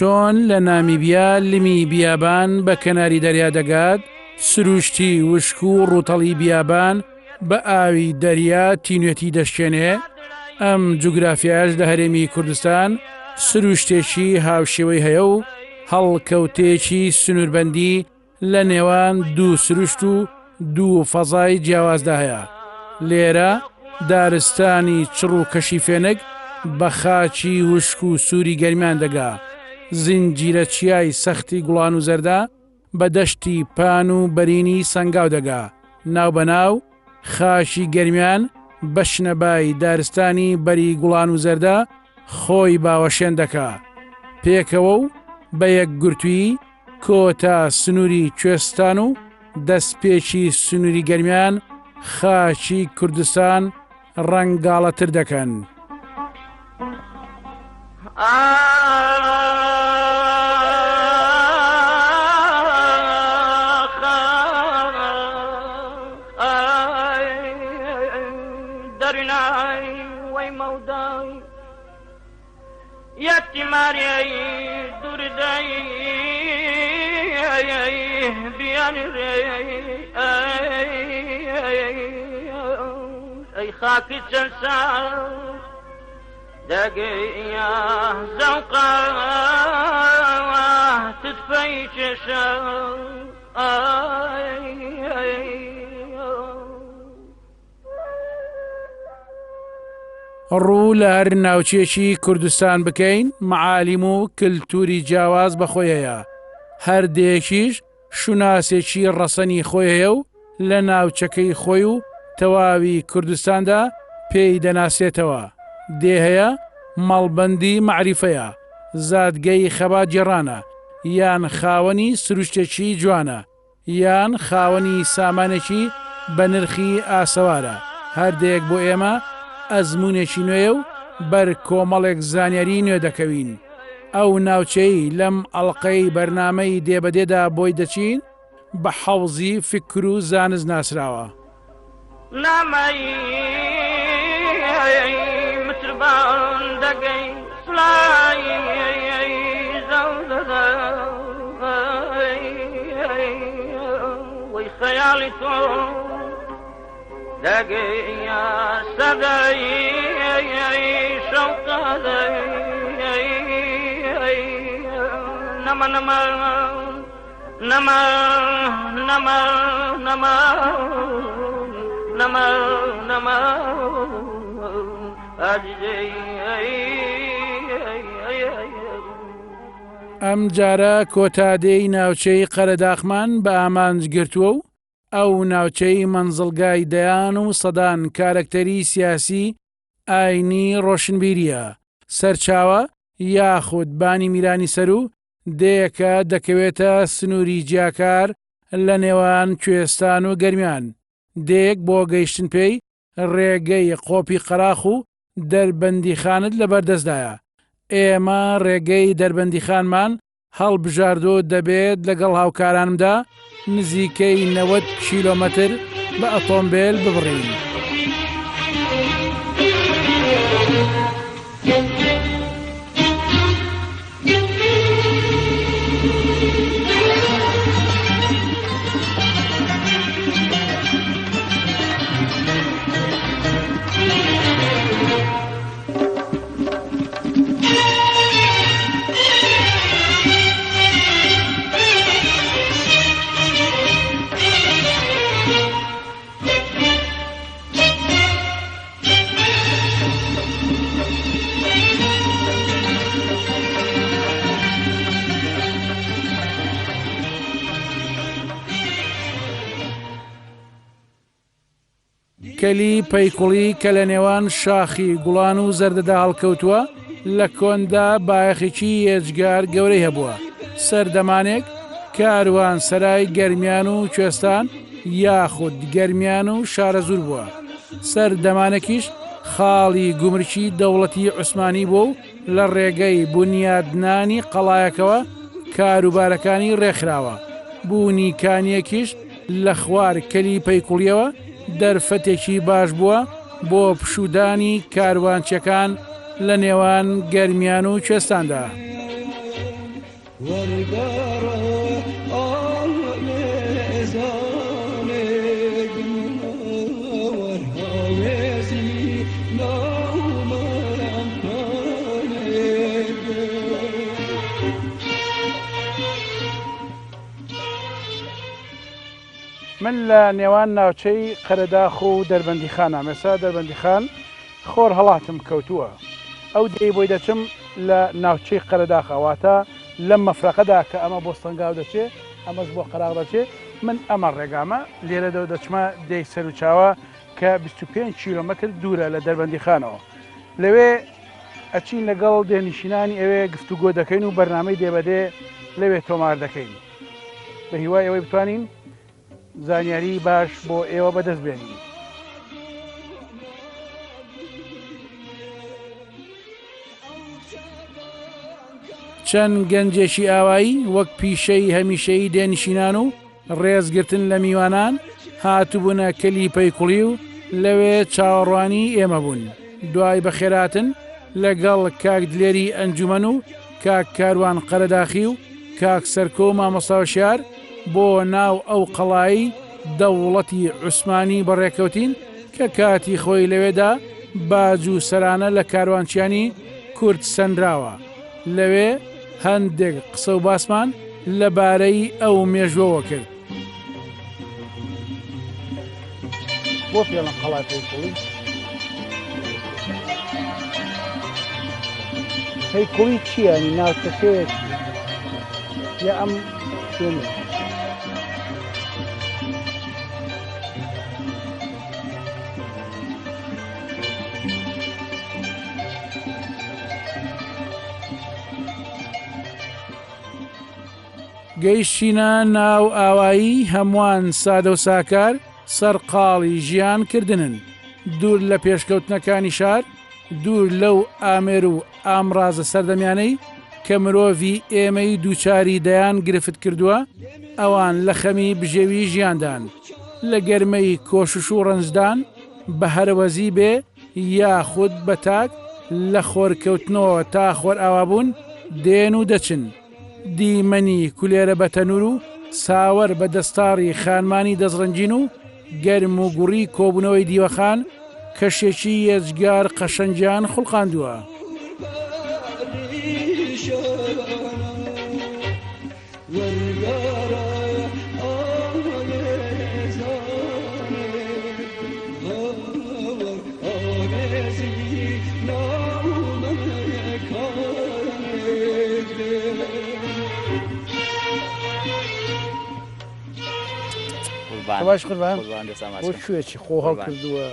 چۆن لە نامیبیا لمی بیابان بە کەناری دەریا دەگات، سروشتی وشک و ڕووتەڵی بیابان بە ئاوی دەریا تینوێتی دەشکێنێ، ئەم جوگرافیایەش لە هەرێمی کوردستان سروشتێکی هاوشێوەی هەیە و هەڵکەوتەیەکی سنووربەندی لە نێوان دوو سروشت و دوو فەزای جیاوازدا هەیە. لێرە دارستانی چڕ و کەشی فێنک بە خاکی وشک و سووری گەرمیان دەگا، زنجیرە چیای سەختی گوڵان و زەردە بە دەشتی پان و بەرینی سەنگاو دەگا، ناوبەناو خاکی گەرمیان بە شنەبای دارستانی بەری گوڵان و زەردە خۆی باوەشێن دەکا. پێکەوە و بە یەکگرتوویی کۆتا سنووری کوێستان و دەستپێکی سنووری گەرمیان خاکی کوردستان ڕەنگاڵەتر دەکەن. ڕوو لە هەر ناوچەیەکی کوردستان بکەین مەعالیم و کلتوری جیاواز بەخۆی هەیە، هەر دێیەکیش شوناسێکی ڕەسەنی خۆی هەیە و لە ناوچەکەی خۆی و تەواوی کوردستاندا پێی دەناسرێتەوە، دێ هەیە مەڵبەندی مەعریفەیە، زادگەی خەباتگێڕانە، یان خاوەنی سروشتێکی جوانە، یان خاوەنی سامانێکی بە نرخی ئاسەوارە، هەر دەیەک بۆ ئێمە ئەزموونێکی نوێیە و بەر کۆمەڵێک زانیاری نوێ دەکەوین. ئەو ناوچەی لەم ئەڵقەی بەرنامەی دێ بە دێدا بۆی دەچین بە حەوزی فیکر و زانست ناسراوە. ئەم جارە کۆتا دێی ناوچەی قەرەداخمان بە ئامانج گرتووە و ئەو ناوچەی مەنزڵگای دەیان و سەدان کارەکتەری سیاسی، ئاینی، ڕۆشنبیرییە، سەرچاوە یاخود بانی میرانی سەروو دێیەکە دەکەوێتە سنووری جیاکار لە نێوان کوێستان و گەرمیان، دێیەک بۆ گەیشتن پێی ڕێگەی قۆپی قەراخ و دەربەندیخانت لەبەردەستدایە، ئێمە ڕێگەی دەربەندیخانمان هەڵبژاردووە و دەبێت لەگەڵ هاوکارانمدا نزیکەی 90 کیلۆمەتر بە ئۆتۆمبێل ببڕین. کەلی پەیکوڵی کە لە نێوان شاخی گوڵان و زەردەدا هەڵکەوتووە، لە کۆندا بایەخێکی یەجگار گەورەی هەبووە. سەردەمانێک کاروانسەرای گەرمیان و کوێستان یاخود گەرمیان و شارەزوور بووە. سەردەمانێکیش خاڵی گومرکی دەوڵەتی عوسمانی بووە و لە ڕێگەی بونیادنانی قەڵایەکەوە کاروبارەکانی ڕێکخراوە، بوونی کانییەکیش لە خوار کەلی پەیکوڵییەوە دەرفەتێکی باش بووە بۆ پشوودانی کاروانچیەکان لە نێوان گەرمیان و کوێستاندا. من لە نێوان ناوچەی قەرەداخ و دەربەندیخانام، ئێستا دەربەندیخان خۆرهەڵاتم کەوتووە، ئەو دێی بۆی دەچم لە ناوچەی قەرەداخە، واتە لەم مەفرەقەدا کە ئەمە بۆ سەنگاو دەچێ، ئەمەش بۆ قەراغ دەچێ، من ئەمە ڕێگامە، لێرەدەوە دەچمە دێی سەروچاوە کە 25 کیلۆمەتر دوورە لە دەربەندیخانەوە. لەوێ ئەچین لەگەڵ دێنشینانی ئەوێ گفتوگۆ دەکەین و بەرنامەی دێ بەدێ لەوێ تۆمار دەکەین. بە هیوای ئەوەی بتوانین زانیاری باش بۆ ئێوە بەدەست بێنین. چەند گەنجێکی ئاوایی وەک پیشەی هەمیشەیی دێنشینان و ڕێزگرتن لە میوانان هاتبوونە کەلی پەیکوڵی و لەوێ چاوەڕوانی ئێمە بوون. دوای بەخێرهاتن لەگەڵ کاک دلێری ئەنجومەن و کاک کاروان قەرەداخی و کاک سەرکۆ و مامۆستا هۆشیار بۆ ناو ئەو قەڵای دەوڵەتی عوسمانی بەڕێکەوتین کە کاتی خۆی لەوێدا باج و سەرانە لە کاروانچیانی کورد سەنراوە. لەوێ هەندێک قسە و باسمان لە بارەی ئەو مێژوەوە کرد. بۆ پێڵم قەڵای پەیکوڵی؟ پەیکوڵی چییە؟ ینی ناوچەکەیە یا ئەم شوێنە؟ گەیشتینە ناو ئاوایی هەمووان سادە و ساکار سەرقاڵی ژیان کردنن دوور لە پێشکەوتنەکانی شار دوور لەو ئامێر و ئامڕازە سەردەمیانەی کە مرۆڤی ئێمەی دووچاری دەیان گرفت کردووە ئەوان لە خەمی بژێوی ژیاندان لە گەرمەی کۆشش و ڕەنجدان بە هەرەوەزی بێ یاخود بە تاک لە خۆرکەوتنەوە تا خۆرئاوابوون دێن و دەچن. دیمەنی کولێرە بە تەنوور و ساوەر بە دەستاڕی خانمانی دەستڕەنگین و گەرم و گوڕی کۆبوونەوەی دیوەخان کەشێکی یەجگار قەشەنگیان خوڵقاندووە. باش قوربان بۆ کوێ چی خۆ هەڵکردووە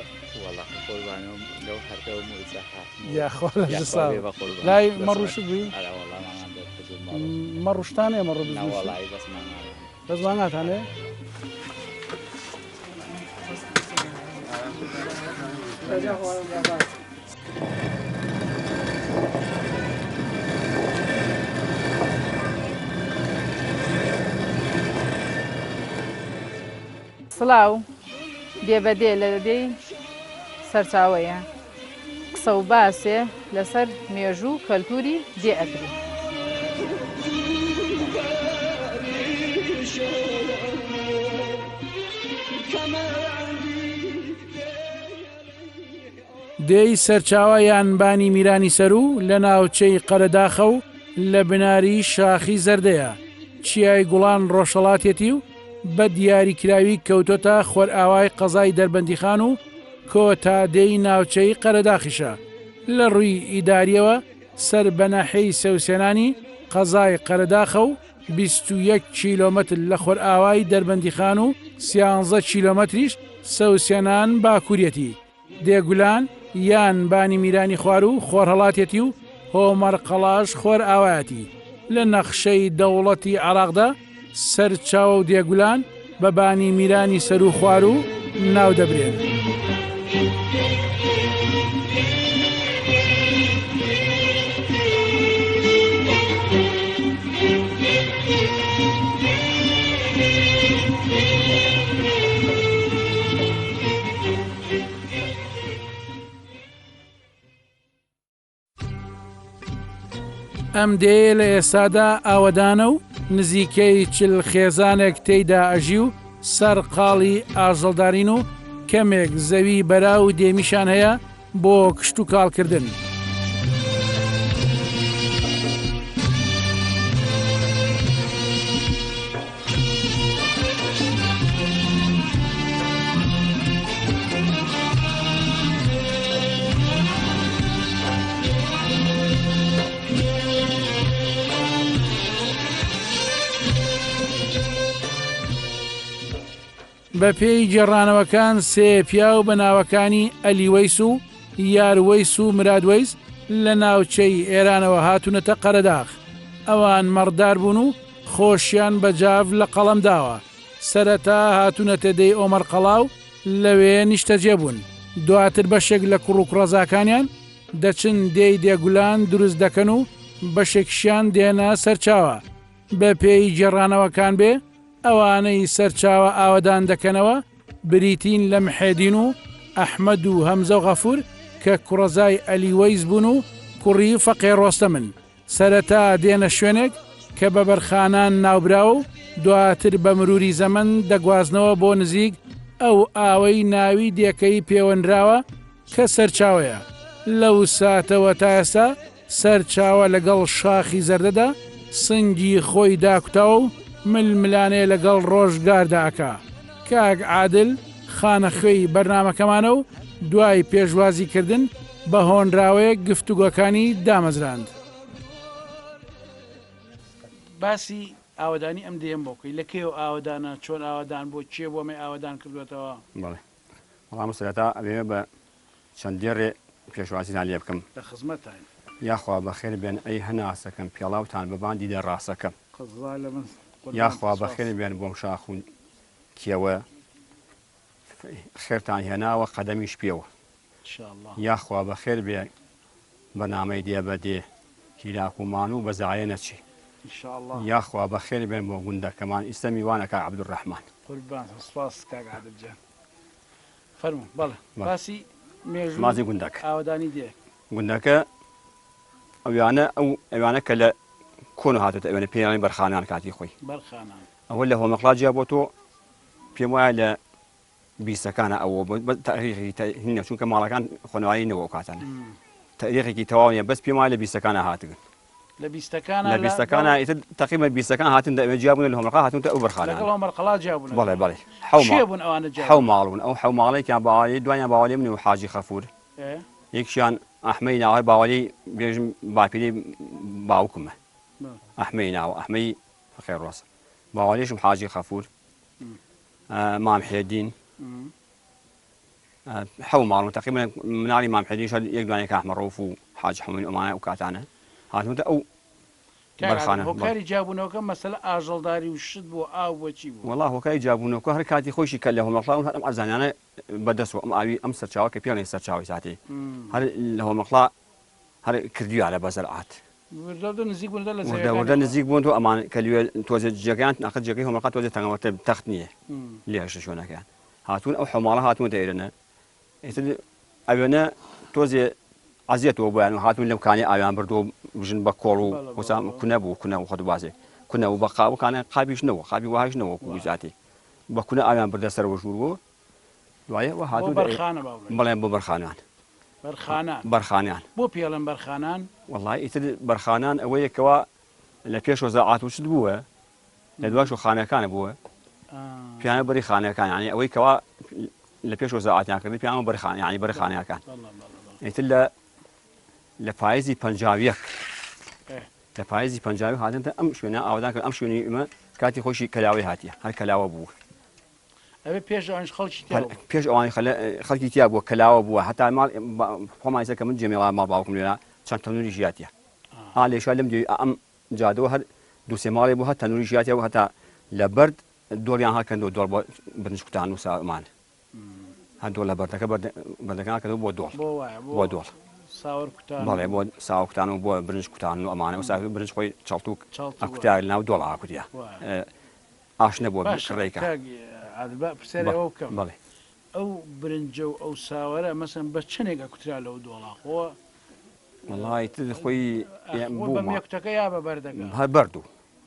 یاخوا لە ساڵ لای مەڕوش بووی مەڕوشتان هەیە مەڕ بزن بەس مانگاتان هەیە؟ سڵاو دێ بە دێ لە دێی سەرچاوەیە. قسە و باسێ لەسەر مێژوو و کەلتووری دێ ئەکرێ. دێی سەرچاوە یان بانی میرانی سەروو لە ناوچەی قەرەداخە و لە بناری شاخی زەردەیە، چیای گوڵان ڕۆژهەڵاتیەتی و بە دیاریکراوی کەوتۆتە خۆرئاوای قەزای دەربەندیخان و کۆتا دێی ناوچەی قەرەداخیشە، لە ڕووی ئیدارییەوە سەر بە ناحیەی سەوسێنانی قەزای قەرەداخە و 21 کیلۆمەتر لە خۆرئاوای دەربەندیخان و سیانزە کیلۆمەتریش سەوسێنان باکووریەتی، دێگولان یان بانی میرانی خواروو خۆرهەڵاتیەتی و هۆمەرقەڵاش خۆرئاوایەتی. لە نەخشەی دەوڵەتی عێراقدا سەرچاوە و دێگولان بە بانی میرانی سەروو خواروو ناو دەبرێن. ئەم دێیە لە ئێستادا ئاوەدانە و نزیکەی چل خێزانێک تێیدا ئەژی و سەرقاڵی ئاژەڵدارین و کەمێک زەوی بەراو و دێمیشان هەیە بۆ کشتوکاڵکردن. بەپێی گێڕانەوەکان سێ پیاو بە ناوەکانی ئەلی وەیس و یار وەیس و مراد وەیس لە ناوچەی ئێرانەوە هاتوونەتە قەرەداغ. ئەوان مەڕدار بوون و خۆشیان بە جاف لە قەڵەم داوە. سەرەتا هاتوونەتە دێی ئۆمەرقەڵا و لەوێ نیشتەجێ بوون. دواتر بەشێک لە کوڕ و کوڕەزاکانیان دەچن دێی دێگولان دروست دەکەن و بەشێکیشیان دێنە سەرچاوە. بەپێی گێڕانەوەکان بێ ئەوانەی سەرچاوە ئاوەدان دەکەنەوە بریتین لە محێدین و ئەحمەد و هەمزە و غەفور کە کوڕەزای ئەلی وەیس بوون و کوڕی فەقێ ڕۆستەمن. سەرەتا دێنە شوێنێک کە بە بەرخانان ناوبراوە و دواتر بە مروری زەمەن دەگوازنەوە بۆ نزیک ئەو ئاوەی ناوی دێکەی پێوەنراوە کە سەرچاوەیە. لەو ساتەوە تا ئێستا سەرچاوە لەگەڵ شاخی زەردەدا سنگی خۆی داکوتاوە و ململانێ لەگەڵ ڕۆژگاردا ئەکا. کاک عادل خانەخوێی بەرنامەکەمانە و دوای پێشوازی کردن بە هۆنراوەیەک گفتوگۆکانی دامەزراند. باسی ئاوەدانی ئەم دێیەم بۆ بکەی، لە کەیەوە ئاوەدانە، چۆن ئاوەدان بووە، کێ بۆ ئەمەی ئاوەدان کردووەتەوە؟ بەڵێ وەڵام سەرەتا ئەمەوێ بە چەند دێڕێ پێشوازیتان لێ بکەم. لە خزمەتتاین. یاخوا بەخێر بێن ئەی هەناسەکەم پێڵاوتان بە بان دیدە ڕاسەکەم. قەزا لە من قوربانت یاخوا سوپاس. بەخێر بێن بۆم شاخ و کێوە خێرتان هێناوە قەدەمیش پێوە. ان شاء اللە. یاخوا بەخێر بێ بەرنامەی دێ بە دێ هیلاک و مانوو بە زایە نەچێ. ان شاء اللە. یاخوا بەخێر بێن بۆ گوندەکەمان ئیستە میوانە کاک عەبدولڕەحمان. قوربانتم سوپاس کاک عادل گیان. فەرموو بەڵێ باسی مێژووی مازی گوندەکە ئاوەدانی دێ. گوندەکە ئەویانە ئەو ئەوانە کە لە کۆن هاتوتە ئەوێنە پێیان بەرخانان کاتی خۆی بەرخانان ئەوە لە هۆمەقڵا جیا بۆ تۆ پێم وایە لە بیستەکانە ئەوە تاریخی هینە چونکە ماڵەکان خۆنەوایی نەوە ئەو کاتانە تاریخێکی تەواو نیە بەس پێم وایە لە بیستەکانە هاتگن لە بیستەکانە لە بیستەکانە ئیتر تەقریبا بیستەکان هاتن دە جیا بوون لە هۆمەقڵا هاتون ئەو بەرخانە لەگەڵ هۆمەرقەڵا جیا بوون بەڵێ بەڵێ حەو کێ بوون ئەوانە جیا حەو ماڵ بوون ئەو حەو ماڵێکیان باوەڵی دوایان باوەڵی من و حاجی خەفور یەکیان ئەحمەی ناوە باوەڵی بێژم باپیرەی باوکمە ئەحمەی ناوە ئەحمەی فەقێ ڕۆسە باوەڵیشم حاجی خەفور مام حێدین حەو ماڵ و تەقریبا مناڵی مام حێدین شەر یەک دوانەی کاک مەڕۆف و حاجی حەمەی ئەمانە ئەو کاتانە هاتوونەتە ئەو بەرخانە. هۆکاری جیابوونەوەکە مەسەلە ئاژەڵداری و شت بوو ئاو بووە چی بوو؟ وەڵا هۆکاری جیابوونەوەکە هەر کاتی خۆیشی کە لە هۆمەقڵا هەر ئەم عەرزانیانە بەدەست و ئەم ئاوی ئەم سەرچاوە کە پێڵێن سەرچاوەی ساتێ هەر لە هۆمەقڵا هەر کردویانە بە زەرعات. وردە وردە نزیک بوونەتە لە وردە زەویەکانی وردە خۆیان. نزیک بوون تۆ ئەمان کە لوێ تۆزێ جێگەیان ئاخر جێگەی هۆمەقڵا تۆزێ تەنگەوەتر تەخت نییە لێش شوێنەکەیان هاتوون ئەو حەوماڵە هاتوونەتە ئێرەنە ئیتر ئەوێنە تۆزێ عەزیەتەوە بۆیان و هاتوون لەم کانی ئاویان بردووە بژن بە کۆڵ و وسام کونە بوو کونە و خۆت بازێ کونە و بە قاو کانە قابیش نەوە قابی وهاش نەوە وەکو زاتی بە کونە ئاویان بردە سەرەوە ژوور بۆ دوایە وە هاتوو بەرخانە با بڵێین. بەڵێ بۆ بەرخانان. بەرخانان. بەرخانان. بۆ پێڵێن بەرخانان؟ وەڵای ئیتر بەرخانان ئەوەیە کەوا لە پێشەوە زەعات و شت بووە لە دواش و خانەکانە بووە پیانە بەری خانەکان یعنی ئەوەی کەوا لە پێشەوە زەعاتیان کردی پیانە بەرخان یعنی بەری خانەکان ئیتر لە لە پاییزی 51 لە پاییزی 50 هاتن ئەم شوێنە ئاوادان کرد ئەم شوێنی ئمە کاتی خۆشی کەلاوەی هاتیە هەر کەلاوە بوو. ئەبێ پێش ئەوانیش خەڵکی تیا بوو. پێش ئەوانی خەڵکی تیا بووە کەلاوە بووە هەتا ماڵ خۆمان ئیستا کە من جێمێڵا ماڵ باوکم لێرە چەند تەنووری ژیاتیە ئا لێشا لەم دێ ئەم جادەوە هەر دوو سێ ماڵێ بوو هەر تەنووری ژیاتیە و هەتا لە بەرد دۆڵیان هەڵکەندەوە دۆڵ بۆ برنج کوتان و سامان هەر دۆڵ لە بەردەکە بەردەکان هەڵکەندەوە بۆ دۆڵ بۆ وایە بۆ دۆڵ ساوەر کوتان بەڵێ بۆ ساوە کوتان و بۆ برنج کوتان و ئەمانە و ساوە برنج خۆی چەڵتوک ئەکوتا لەناو دۆڵ ئاکوتیا ئاش نەبووە باشە کڕێکە کاک عادل با پرسیاری بەڵێ ئەوە بکەم بەڵێ. ئەو برنجە و ئەو ساوەرە مەسەن بە چەنێک ئەکوترا لەو دۆڵا خۆ وەڵا ئیتر خۆی ئەخ خۆ بە بوومە مێکوتەکە یا بە بەردەکە؟ هەر بەرد و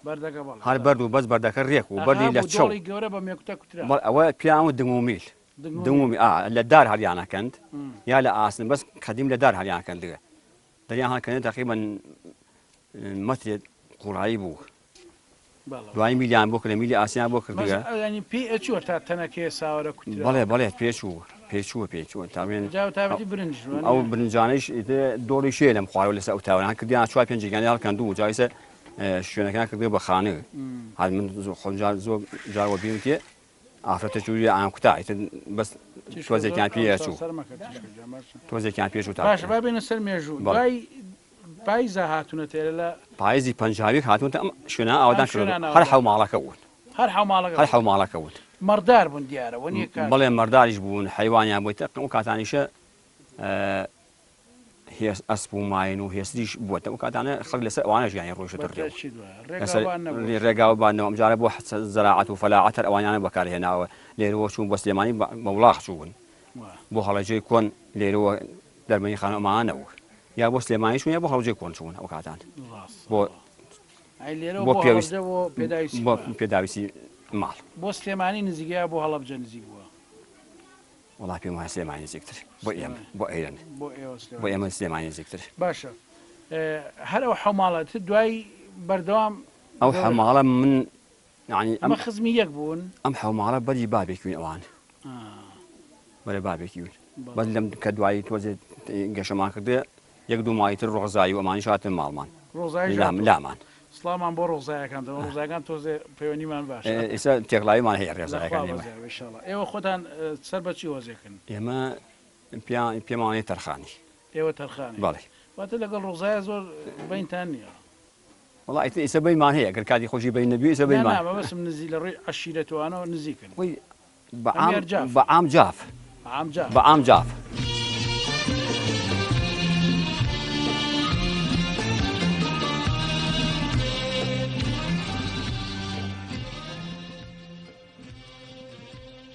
بەردەکە بەڵێ هەر بەرد و بەس بەردەکە رێک و ئەخ بەردی لە هەبوو چەو دۆڵی گەورە بە مێکوتە کوترا. بەڵێ ئەوە پیان و دنگ و میل دنگ و دنگ و میل. میل ئا لە دار هەڵیان ئەکەند م. یا لە ئاسن بەس قەدیم لە دار هەڵیان ئەکەندگە دەریان هەڵکەنێ تەقریبەن مەترێ قوڵایی بوو دوایی میلیان بۆ کردە میلی ئاسیان بۆ کردگە پێی ئەچووە تا تەنەکەیە ساوەرە کوترا بەڵێ بەڵێ پێچوو پێچووە پێچووە تاوێن تابەتی برنج ئەو برنجانەیش دۆڵی شێ لەم خوارەوە لەسەر ئەو تاوانان کردیان چوار پێنجێکیان هەڵکەند و جایسە شوێنەکان کردووە بە خانە هەر من خۆم جار زۆر جار وە بیرم تێ ئافرەتە چووی ئان کوتا ئیتر بەس تۆزێکیان پێ ئەچوو تۆزێکیان پێ چوو تا باشە با بێنە سەر مێژوو دوای پایزا هاتوونەتە ئێرە لە. پایزی پەنجاویەک هاتوونەتە ئەم شوێنە ئاوەدان کردووە هەر حەو ماڵەکە بوون. هەر حەو ماڵەکە هەر حەو ماڵەکە بوون. مەڕدار بوون دیارە وەنیە کاک؟ بەڵێ مەڕداریش بوون حەیوانیان بوو ئیتر ئەو کاتانیشە هێز ئەسپ و ماین و هێسریش بووە ئەو کاتانە خەڵک لەسەر ئەوانە ژیانی ڕۆیشتە ڕێوە. بەتەئکید وایە ڕێگاوبان نەبووە. ڕێگاوبان نەبوو ئەمجارە بۆ زەراعەت و فەلاعەت هەر ئەوانیانە بەکارهێناوە لێرەوە چوون بۆ سلێمانی بە وڵاخ چوون بۆ هەڵەجەی کۆن لێرەوە دەرمەنی خانە ئەمانە نەبوو یا بۆ سلێمانی چوون یا بۆ هەڵەبجەی کۆن چوون ئەو کاتان بۆ بۆ پێویست بۆ پێداویستی ماڵ. بۆ سلێمانی نزیکە یا بۆ هەڵەبجە نزیک بووە؟ وەڵا پێم وایە سلێمانی نزیکتر بۆ ئێمە بۆ ئێرە بۆ ئێوە بۆ ئێمە سلێمانی نزیکتر. باشە هەر ئەو حەوماڵە تر دوای بەردەوام ئەو حەوماڵە من یانی ئەمە خزمی یەک بوون؟ ئەم حەوماڵە بەری بابێکوین ئەوان بەرە بابێکیون بەس لەم کە دوایی تۆزێ گەشەمان کردێ یەک دوو ماڵی تر ڕۆزایی و ئەمانیش هاتن ماڵمان ڕۆزایی لام لامان سڵامان بۆ ڕۆزایەکان دەوە ڕۆزایەکان تۆزێ پەیوەندیمان باشە ئێستا تێکڵاویمان هەیە ڕێزایەکان ئێمە ئینشاڵڵا ئێوە خۆتان سەر بە چی هۆزێکن؟ ئێمە پێیان پێمانەیە تەرخانی ئێوە تەرخانی بەڵێ واتە لەگەڵ ڕۆزایە زۆر بەینتان نییە وەڵا ئیتر ئیسە بەینمان هەیە گەر کاتی خۆشی بەین نەبی ئیسە بەینمان نا نا مەبەستم نزی لە ڕووی عەشیرەتوانەوە نزیکن خۆی بە عام بە عام جاف بە عام جاف.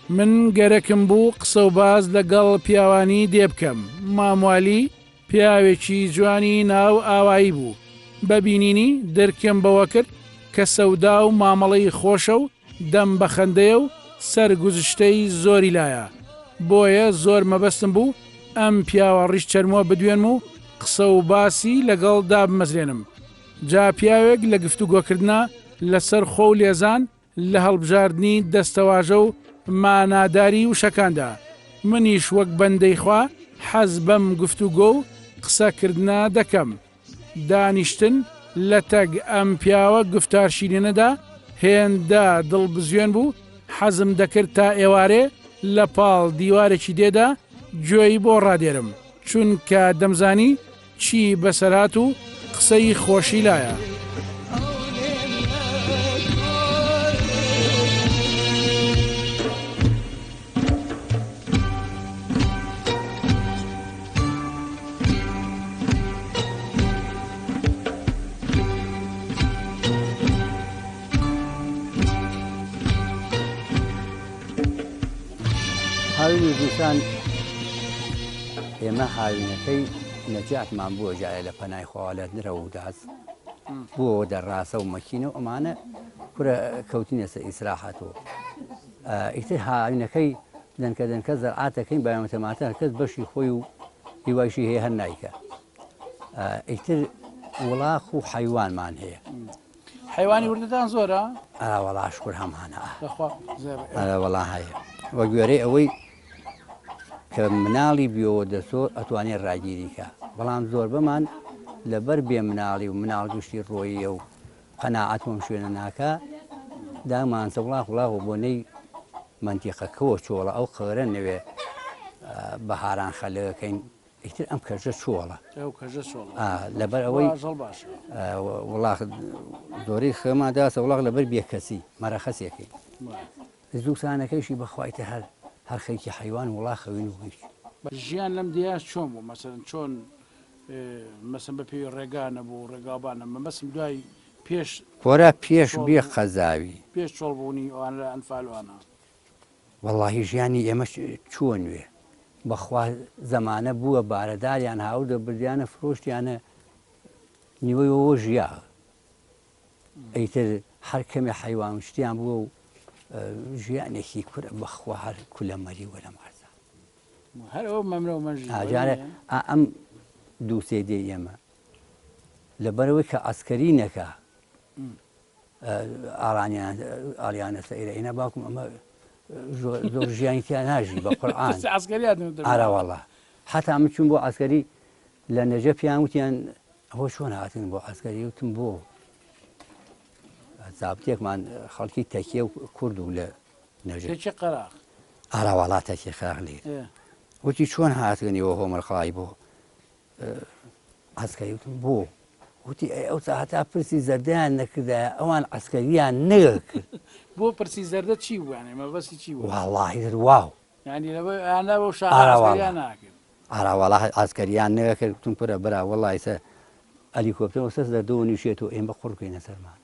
من گەرەکم بوو قسە و باس لە گەڵ پیاوانی دێ بکەم. مام والی پیاوێکی جوانی ناو ئاوایی بوو. بە بینینی درکم بەوە کرد کە سەودا و مامەڵەی خۆشە و دەم بە خەندەیە و سەرگوزشتەی زۆری لایە. بۆیە زۆر مەبەستم بوو ئەم پیاوە ڕیش چەرمووە بدوێنم و قسە و باسی لەگەڵ دابمەزرێنم. جا پیاوێک لە گفتوگۆکردنا لەسەر خۆ و لێزان لە هەڵبژاردنی دەستەواژە و ماناداری وشەکاندا، منیش وەک بەندەی خوا حەز بەم گفتوگۆ و قسەکردنە دەکەم. دانیشتن لەتەک ئەم پیاوە گوفتار شیرینەدا هێندە دڵبزوێن بوو، حەزم دەکرد تا ئێوارێ لە پاڵ دیوارێکی دێدا گوێی بۆ ڕادێرم، چونکە دەمزانی چی بەسەرهات و قسەی خۆشی لایە. هاوین و زستان ئێمە هاوینەکەی نەجاتمان بووە جارێ لە پەنای خواوە لە درە و داز بووەوە دەڕاسە و مەکینە و ئەمانە کورە کەوتینە سەر ئیسراحەتەوە ئیتر هاوینەکەی دەنکە دەنکە زەرعات دەکەین بایەمە تەماتە هەرکەس بەشی خۆی و هیوایشی هەیە هەر نایکە ئیتر وڵاخ و حەیوانمان هەیە حیوانی وردتان زۆرە؟ ئەرا وەڵا شکر هەمانە ئەرا وەڵا هەیە وە گوێرەی ئەوەی کە مناڵی بیەوە دەسۆ ئەتوانێت ڕاگیریکە بەڵام زۆربەمان لەبەر بێ مناڵی و مناڵ گشتی ڕۆییە و قەناعەت وەم شوێنە ناکا دامان سە وڵاخ وڵاخ و بۆنەی. مەنتیقەکەوە چۆڵە ئەو قەرە نەوێ بەهاران خەلەکەین ئیتر ئەم کەژە چۆڵە ئەو کەژە چۆڵە لەبەر ئەوەی ئاژەڵ باشە وڵاخ زۆری خێمان داسە وڵاخ لەبەر بێکەسی مەرەخەسێکەی زووسانەکەیشی بەخوای تە هەر هەر خەریکی حەیوان وڵاخەوین و هیچ. ژیان لەم دێیە چۆن بوو مەسەلەن چۆن مەسەن بە پێی ڕێگا نەبوو ڕێگاوبان نەبوو مەبەستم دوای پێش کۆرە پێش بێ قەزاوی. پێش چۆڵ بوونی ئەوانە لە ئەنفال وانە. وەڵاهی ژیانی ئێمە چووە نوێ بەخوا زەمانە بووە بارەداریان هاوردە بردیانە فرۆشتیانە نیوەی وەوە ژیا ئیتر هەر کەمێ حەیوان و شتیان بووە و ژیانێکی کورە بەخوا هەر کولە مەری وە لەم عەرزا. هەر ئەوە مەمرە و مەژی ئا جارێ ئا ئەم دووسێ دێی ئێمە لەبەرئەوەی کە عەسکەری نەکا ئاڵانیان ئاڵیانە سەیرە ئینا باوکم ئەمە زۆر ژیانی تیا ناژی بە قورعان ئارا وەڵا حتا من چوون بۆ عەسکەری لە نەجەف پیان وتیان ئەوە چۆن هاتن بۆ عەسکەری وتم بۆ زابتێکمان خەڵکی تەکیە و کورد و لە نەجەف تەکیە قەراغ ئارا وەڵا تەکیە قەراغ لێ وتی چۆن هاتنیەوە هۆمەرقای بۆ عەسکەری وتم بۆ؟ وتی ئەی ئەوسا هەتا پرسی زەردەیان نەکردایە ئەوان عەسکەریان نەکرد. بۆ پرسی زەردە چی بوو یانی مەبەستی چی بوو؟ وەڵاهی تر واو. یانی لەبەر ئەیان بەو شاخە عەسکەریان ناکرد. ئارا وەڵا عەسکەریان نەکرد وتم کورە برا وەڵا ئیسە ئەلیکۆپتەر وەسەر زەردەوە نیشێتەوە ئێمە قوڕ بکەینە سەرمان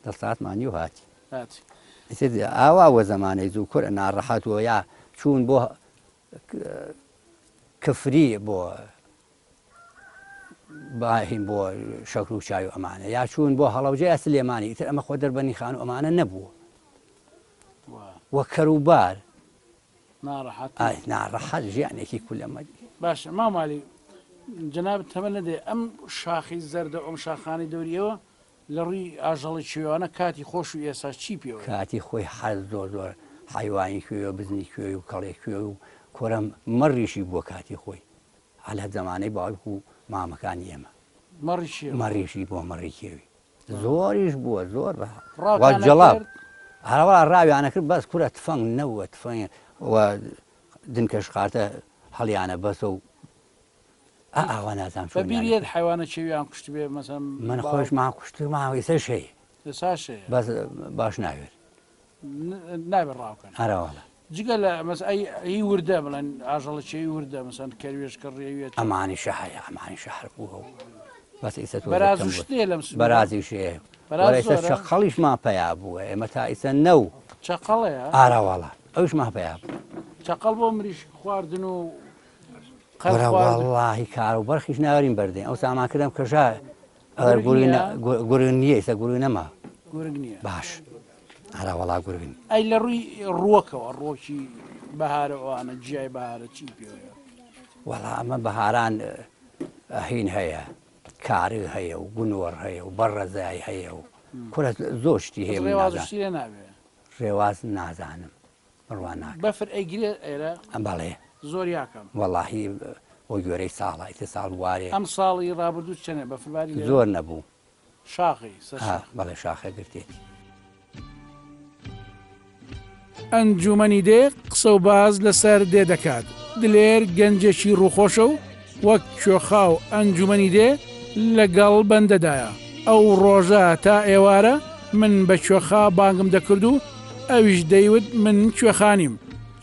دەساتمان نیو هاتی. هاتی. ئیتر ئاوا وە زەمانەی زوو کورە ناڕەحەت وە یا چوون بۆ کفری بۆ باهین بۆ شەکر و چای و ئەمانە یا چوون بۆ هەڵەوجە یا سلێمانی ئیتر ئەمە خۆ دەربەنی خان و ئەمانە نەبوو وە کەروبار ناڕەحەت ژیانێکی کولەمەری. باشە مام عەلی جەنابت تەمەن نەدێ ئەم شاخی زەردە ئەم شاخانەی دەوری ئێوە لە ڕووی ئاژەڵی کێوانە کاتی خۆش و ئێساش چی پێوەیە؟ کاتی خۆی حەز زۆر زۆر حەیوانی کوێ و بزنی کوێ و کەڵێ کوێ و کۆرە مەڕیشی بووە کاتی خۆی عەلە زەمانەی باوک و مامەکانی ئێمە مەڕی کێوی مەڕیشی بووە مەڕی کێوی زۆریش بووە زۆر بە ڕاوتان جەڵاب ئەکرد؟ هەرەوەڵا ڕاویانە کرد بەس کورە تفەنگ نەبووە تفەنگ و دنکە شقارتە هەڵیانە بەسە و ئا ئاوا نازانم بە چۆنیان بیر یەت ئەکرد. حەیوانە کێویان کوشتبێ مەسەن من باوک خۆشمان کوشتمان ئیسەش هەیە ئێساش هەیە بەس باش ناوێر. نابێت ڕاوکەن. ئەرە وەڵا. جگە لە مەس ئەی هی وردە بڵێن ئاژەڵە کێوی وردە مەسەن کەروێشکە ڕێویە چ. ئەمانیشە هەیە ئەمانیشە هەر بووە و بەس ئیسە تۆزێ بەراز کەم و بووە. شت هەیە لەم سنوورە؟ بەرازیش هەیە. بەراز وەرە ئیسە زۆرە؟ چەقەڵیشمان پەیا بووە ئێمە تا ئیسە نەو. چەقەڵ هەیە؟ ئارە وەڵا ئەویشمان پەیا بوو. چەقەڵ بۆ مریشک خواردن و قەل کورە خواردن. وەڵاهی کار و بەرخیش ناوێرین بەردەین ئەو سامان کردم کەژا ئەگەر گورگ گورگ نییە؟ گورگ نییە ئیسە گورگ نەما. گورگ نییە. باش ئەرا وەڵا گورگ نییە. ئەی لە ڕووی ڕووەکەوە ڕووەکی بەهارە ئەوانە جیای بەهارە چی پێوەیە؟ وەڵا ئەمە بەهاران هین هەیە کارگ هەیە و گونۆڕ هەیە و بەڕەزای هەیە و کورە زۆر شتی بەس هەیە من ڕێواز و نازانم. شتی لێ نابێ؟ ڕێواز نازانم. بڕوا ناکەم. بەفر ئەیگرێ ئێرە؟ بەڵێ. زۆر یا کەم؟ وەڵاهی بۆ گوێرەی ساڵە ئیتر ساڵ وارێ. ئەم ساڵی ڕابردوو چەنێ بەفر باری لێرە؟ زۆر نەبوو. شاخی سەر شاخ. بەڵێ شاخە گرتێتی. ئەنجوومەنی دێ قسە و باس لەسەر دێ دەکات، دلێر گەنجێکی ڕووخۆشە و وەک کوێخا و ئەنجوومەنی دێ لەگەڵ بەندەدایە، ئەو ڕۆژە تا ئێوارە من بە کوێخا بانگم دەکرد و ئەویش دەیوت من کوێخا نیم،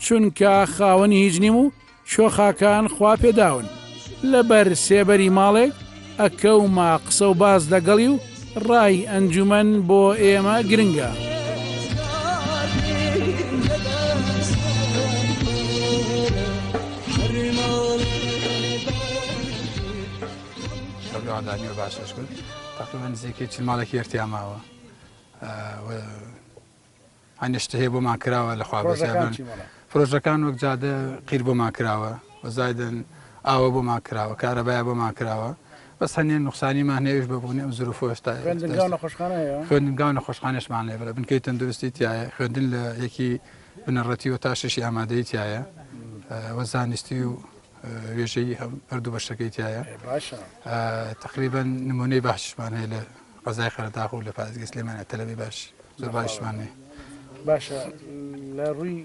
چونکە خاوەنی هیچ نیم و کوێخاکان خوا پێداون. لەبەر سێبەری ماڵێک ئەکەومە قسە و باس لەگەڵی و ڕای ئەنجومەن بۆ ئێمە گرنگە. تقریبا نزیکەی چل ماڵێکی ئێرتیا ماوە هەندێ شت هەیە بۆمان کراوە لە خوا پرۆژەکان بەزیابن چی بەڵێ؟ پرۆژەکان وەک جادە قیر بۆمان کراوە و زایدن ئاوە بۆمان کراوە کارەبایە بۆمان کراوە بەس هەندێ نوقسانیمان هەیە ئەویش بە بوونی ئەم زروفە ئێستا خوێندنگا و نەخۆشخانە هەیە؟ خوێندنگا و نەخۆشخانەشمان هەیە بەڵێ بنکەی تەندروستی تیایە خوێندن لە یەکی بنەڕەتی و تا شەشی ئامادەیی تیایە و زانستی و وێژەیی هەم هەردوو بەشەکەی تیایە باشە تقریبا نمونەی باشمان هەیە لە قەزای قەرەداغ و لە پارێزگەی سلێمانی تەلەبەی باش زۆر باشمان هەیە. باشە لە ڕووی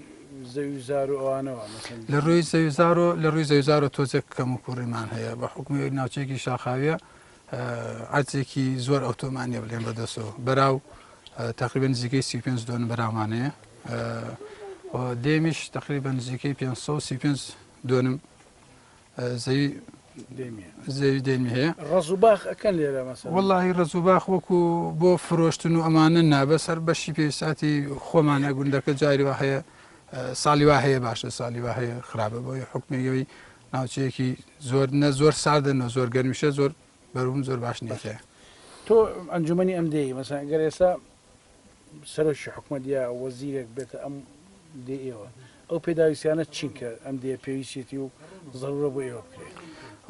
زەوی و زار و ئەوانەوە مەسەن؟ لە ڕووی زەوی زار و لە ڕووی زەوی زارەوە تۆزێک کەم و کوڕیمان هەیە بە حوکمی ناوچەیەکی شاخاویە عەرزێکی زۆر ئەوتۆمان نیە بڵێن بەدەستەوە بەراو تقریبا نزیکەی 35 دۆنم بەراومان هەیە و دێمیش تقریبا نزیکەی 535 دۆنم زەوی زەوی دێمی هەیە. ڕەز و باخ ئەکەن لێرە مەسەلەن؟ وەڵاهی ڕەز و باخ وەکو بۆ فرۆشتن و ئەمانە نا بەس هەر بەشی پێویستاتی خۆمانە گوندەکە جاری وا هەیە ساڵی وا هەیە باشە ساڵی وا هەیە خراپە بۆیە حوکمی ئەوەی ناوچەیەکی زۆر نە زۆر ساردە نە زۆر گەرمیشە زۆر بەروبووم زۆر باش نییە. تۆ ئەنجومەنی ئەم دێی مەسەلەن گەر ئێستا سەرۆکی حکومەت یا وەزیرێک بێتە ئەم دێ ئێوە ئەو پێداویستیانە چین کە ئەم دێ پێویستێتی و زەرورە بۆ ئێوە بکرێت؟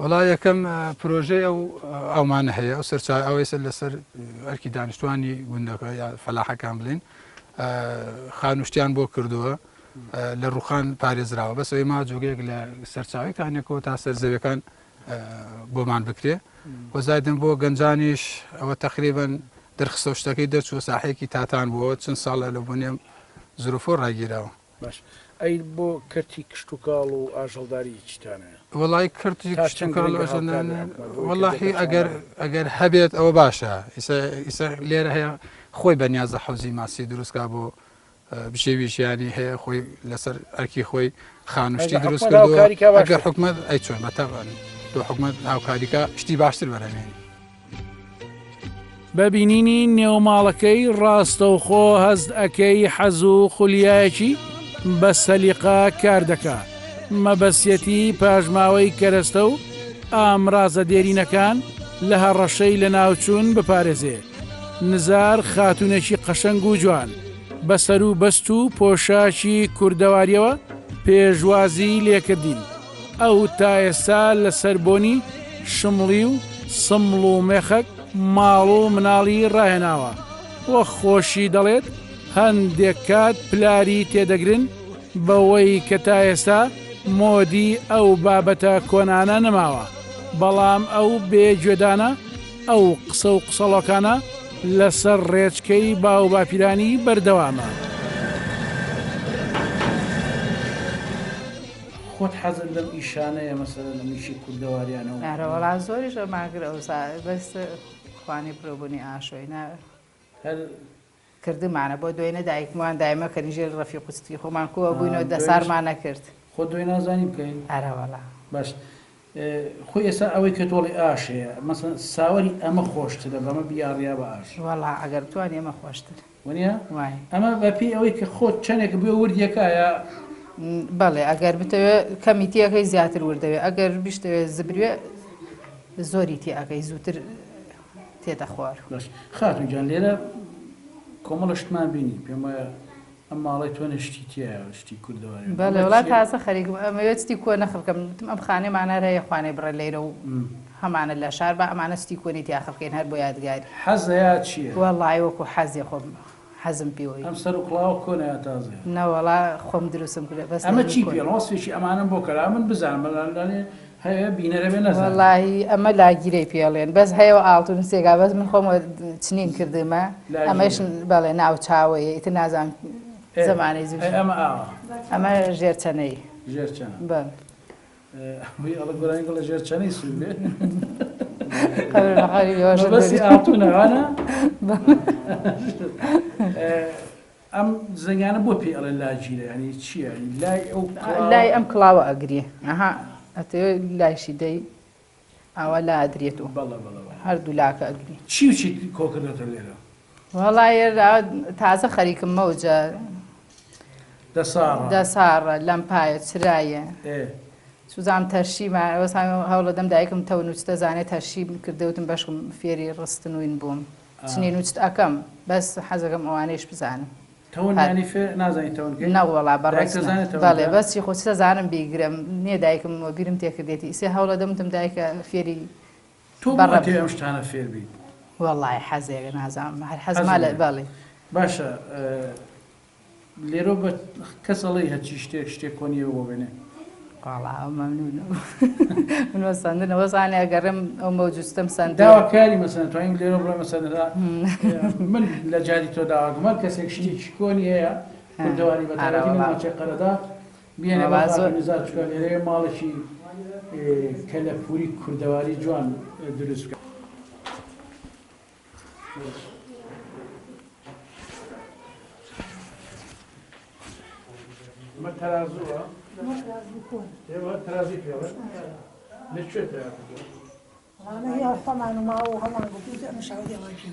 وەڵا یەکەم پرۆژەی ئەو ئاومانە هەیە ئەو سەرچاوە ئەو ئێستا لەسەر ئەرکی دانیشتوانی گوندەکە یا فەلاحەکان بڵین خانوشتیان بۆ کردووە لە ڕوخان پارێزراوە بەس ئەوەی ما جۆگەیەک لە سەرچاوی کانێکەوە تا سەر زەویەکان بۆمان بکرێ و زایدن بۆ گەنجانیش ئەوە تەقریبەن دەرخستە و شتەکەی دەرچووە ساحەیەکی تاتان بووە چەند ساڵە لە بۆنێم زروفۆ ڕاگیراوە. باش ئەی بۆ کەرتی کشتوکاڵ و ئاژەڵداری چیتان هەیە؟ وەڵای کەرتی تا چەند کشتوکاڵ گرنگە هاوکار ئاژەڵداری بێ حکومەت بۆ ئەوەی کە وەڵاهی دێکە ئەگەر توانا هەبێ؟ ئەگەر هەبێت ئەوە باشە ئیسە ئیسە لێرە هەیە خۆی بەنیازە حەوزی ماسی دروست کا بۆ بژێوی ژیانی هەیە خۆی لەسەر ئەرکی خۆی خانوشتی ئەگەر دروست حکومەت کردووە هاوکاری کا ئەگەر باشتر. حکومەت ئەی چۆن بە تەبعەن تۆ حکومەت هاوکاریکا شتی باشتر بەرهەمێنی. بە بینینی نێوماڵەکەی ڕاستەوخۆ هەست ئەکەی حەز و خولیایەکی بە سەلیقە کار دەکا، مەبەستیەتی پاشماوەی کەرەستە و ئامرازە دێرینەکان لە هەڕەشەی لەناوچوون بپارێزێ. نزار خاتوونێکی قەشەنگ و جوان بە سەروبەست و پۆشاکی کوردەوارییەوە پێشوازیی لێکردین. ئەو تا ئێستا لەسەر بۆنی شمڵی و سمڵ و مێخەک ماڵ و مناڵی ڕاهێناوە و خۆشی دەڵێت هەندێک کات پلاری تێدەگرن بەوەی کە تا ئێستا مۆدی ئەو بابەتە کۆنانە نەماوە، بەڵام ئەو بێ گوێدانە ئەو قسە و قسەڵۆکانە لەسەر ڕێچکەی باوباپیرانی بەردەوامە. خۆت حەزت لەم ئیشانەیە مەسەلەن ئەم ئیشی کوردەواریانە و. ئەرەوەڵا زۆریش ئەمانکرد ئەوسا بەس خوانی پرۆبونی ئاشۆی نا. هەر. کردمانە بۆ دۆینە دایکمان دایمە کەنیژێل ڕەفیق و چتکی خۆمان کووە بووینەوە دەسارمان نەکرد. خۆت دۆی نازانی بکەی؟ ئەرەوەڵا. باش خۆی ئێستا ئەوەی کە تۆڵی ئاش هەیە مەسەلەن ساوەری ئەمە خۆشترە بەمە بیاڕیا بە ئاش؟ وەڵا ئەگەر بتوانی ئەمە خۆشتر. وەنیە؟ وایە. ئەمە بە پێی ئەوەی کە خۆت چەنێک بوێ ورد یەکا یا؟ بەڵێ ئەگەر بتەوێ کەمی تێکەی زیاتر ورد دەوێ ئەگەر بیشتەوێ زبروێ زۆری تێ ئەکەی زووتر تێتە خوار. باش خاتوو گیان لێرە کۆمەڵە شتمان بینی پێم وایە ئەم ماڵەی تۆ نە شتی تیایە شتی کوردەواری بەڵێ وەڵا تازە خەریکم ئەمەوێت شتی کۆنە خڕکەم وتم ئەم خانەمان هەر هەیە خوانێ بڕێ لەیرە و هەمانە لە شار با ئەمانە شتی کۆنی تیا خڕکەین هەر بۆ یادگاری. حەزە یا چییە؟ وەڵای وەکو حەزێ خۆم حەزم پێوەی. ئەم سەر و کڵاوە کۆنە یا تازەیە؟ نەوەڵا خۆم دروستم کردە بەس ئەمە چی پێڵ وەسفێکی ئەمانەم بۆ کەرا من بزانم لانێ هەیە بینەرە بێ نەزانێ. وەڵاهی ئەمە لاگیرەی پێڵێن بەس هەیە و ئاڵتون سێگا بەس من خۆم چنین کردمە ئەمەش بەڵێ ناو چاوەیە ئیتر نازانم زەمانەی زوو ئەمە ئاوا ئەمە ژێر چەنەی ژێر چەنە بەڵێ وی ئەڵە گۆرانی گڵە ژێر چەنەی سوور بێ مەبەستی ئاڵتونە وانە ئەم زەنگانە بۆ پێی ئەڵێن لاگیرە یانی چییە لای ئەو لای ئەم کڵاوە ئەگری ئەها ئەتەوێ لایشی دەی ئاوا لا ئەدرێت و بەڵێ بەڵێ بەڵێ. هەردوو لاکە ئەگری. چی و چیت کۆ کردۆتە لێرە؟ وەڵا ئێرە تازە خەریکم مەوجە دەساڕە دەساڕە لەمپایە چرایە ئێ سوزام تەرشیمان ئەوسا هەوڵەدەم دایکم تەون و چتە زانێ تەرشیم کردەوتم بەشکم فێری ڕستن وین بووم چنین و چت ئەکەم بەس حەزەکەم ئەوانەیش بزانم. تەون یانی فێر نازانی تەون کەی؟ نەوەڵا بەڕێز دایکت دەزانێت تەون بەڵێ کە؟ بەس چی خۆ چ دەزانم بیگرم نییە دایکم بیرم تێکردێتی ئیسێ هەوڵەدەم وتم دایکە فێری تۆ بۆ بەڕە ئەتەوێ ئەم شتانە فێر بیت؟ وەڵای حەزێکە نازانم هەر حەزت حەزمە لە لێیە بەڵێ. باشە لێرۆ بە کەس ئەڵێی هەرچی شتێک شتێک کۆنیە بۆ بێنێ. وەڵا ئەو مەمنونم من وە سەندنە وەزانێ ئەگەڕێم ئەو مەوجوستەم سەندووە. داواکاری مەسەلەن توانیم لێرە بڵێ مەسەلەن من لە جاری تۆ داواکەم هەر کەسێک شتێکی کۆنی هەیە. کوردەواری بە تایبەتی لە ناوچەی قەرەداغ بێنێ بە خاک نزار چکە لێرەیە ماڵێکی کەلەپوری کوردەواری جوان دروست بکە. ئەمە تەرازووە ئێوە تەرازی پێڵێ لە کوێ پەیا کردووە؟ ئەمانە هی هەر خۆمان و ماوە و هەمان بوو پێ ئەمە شاودی ئەوان پێ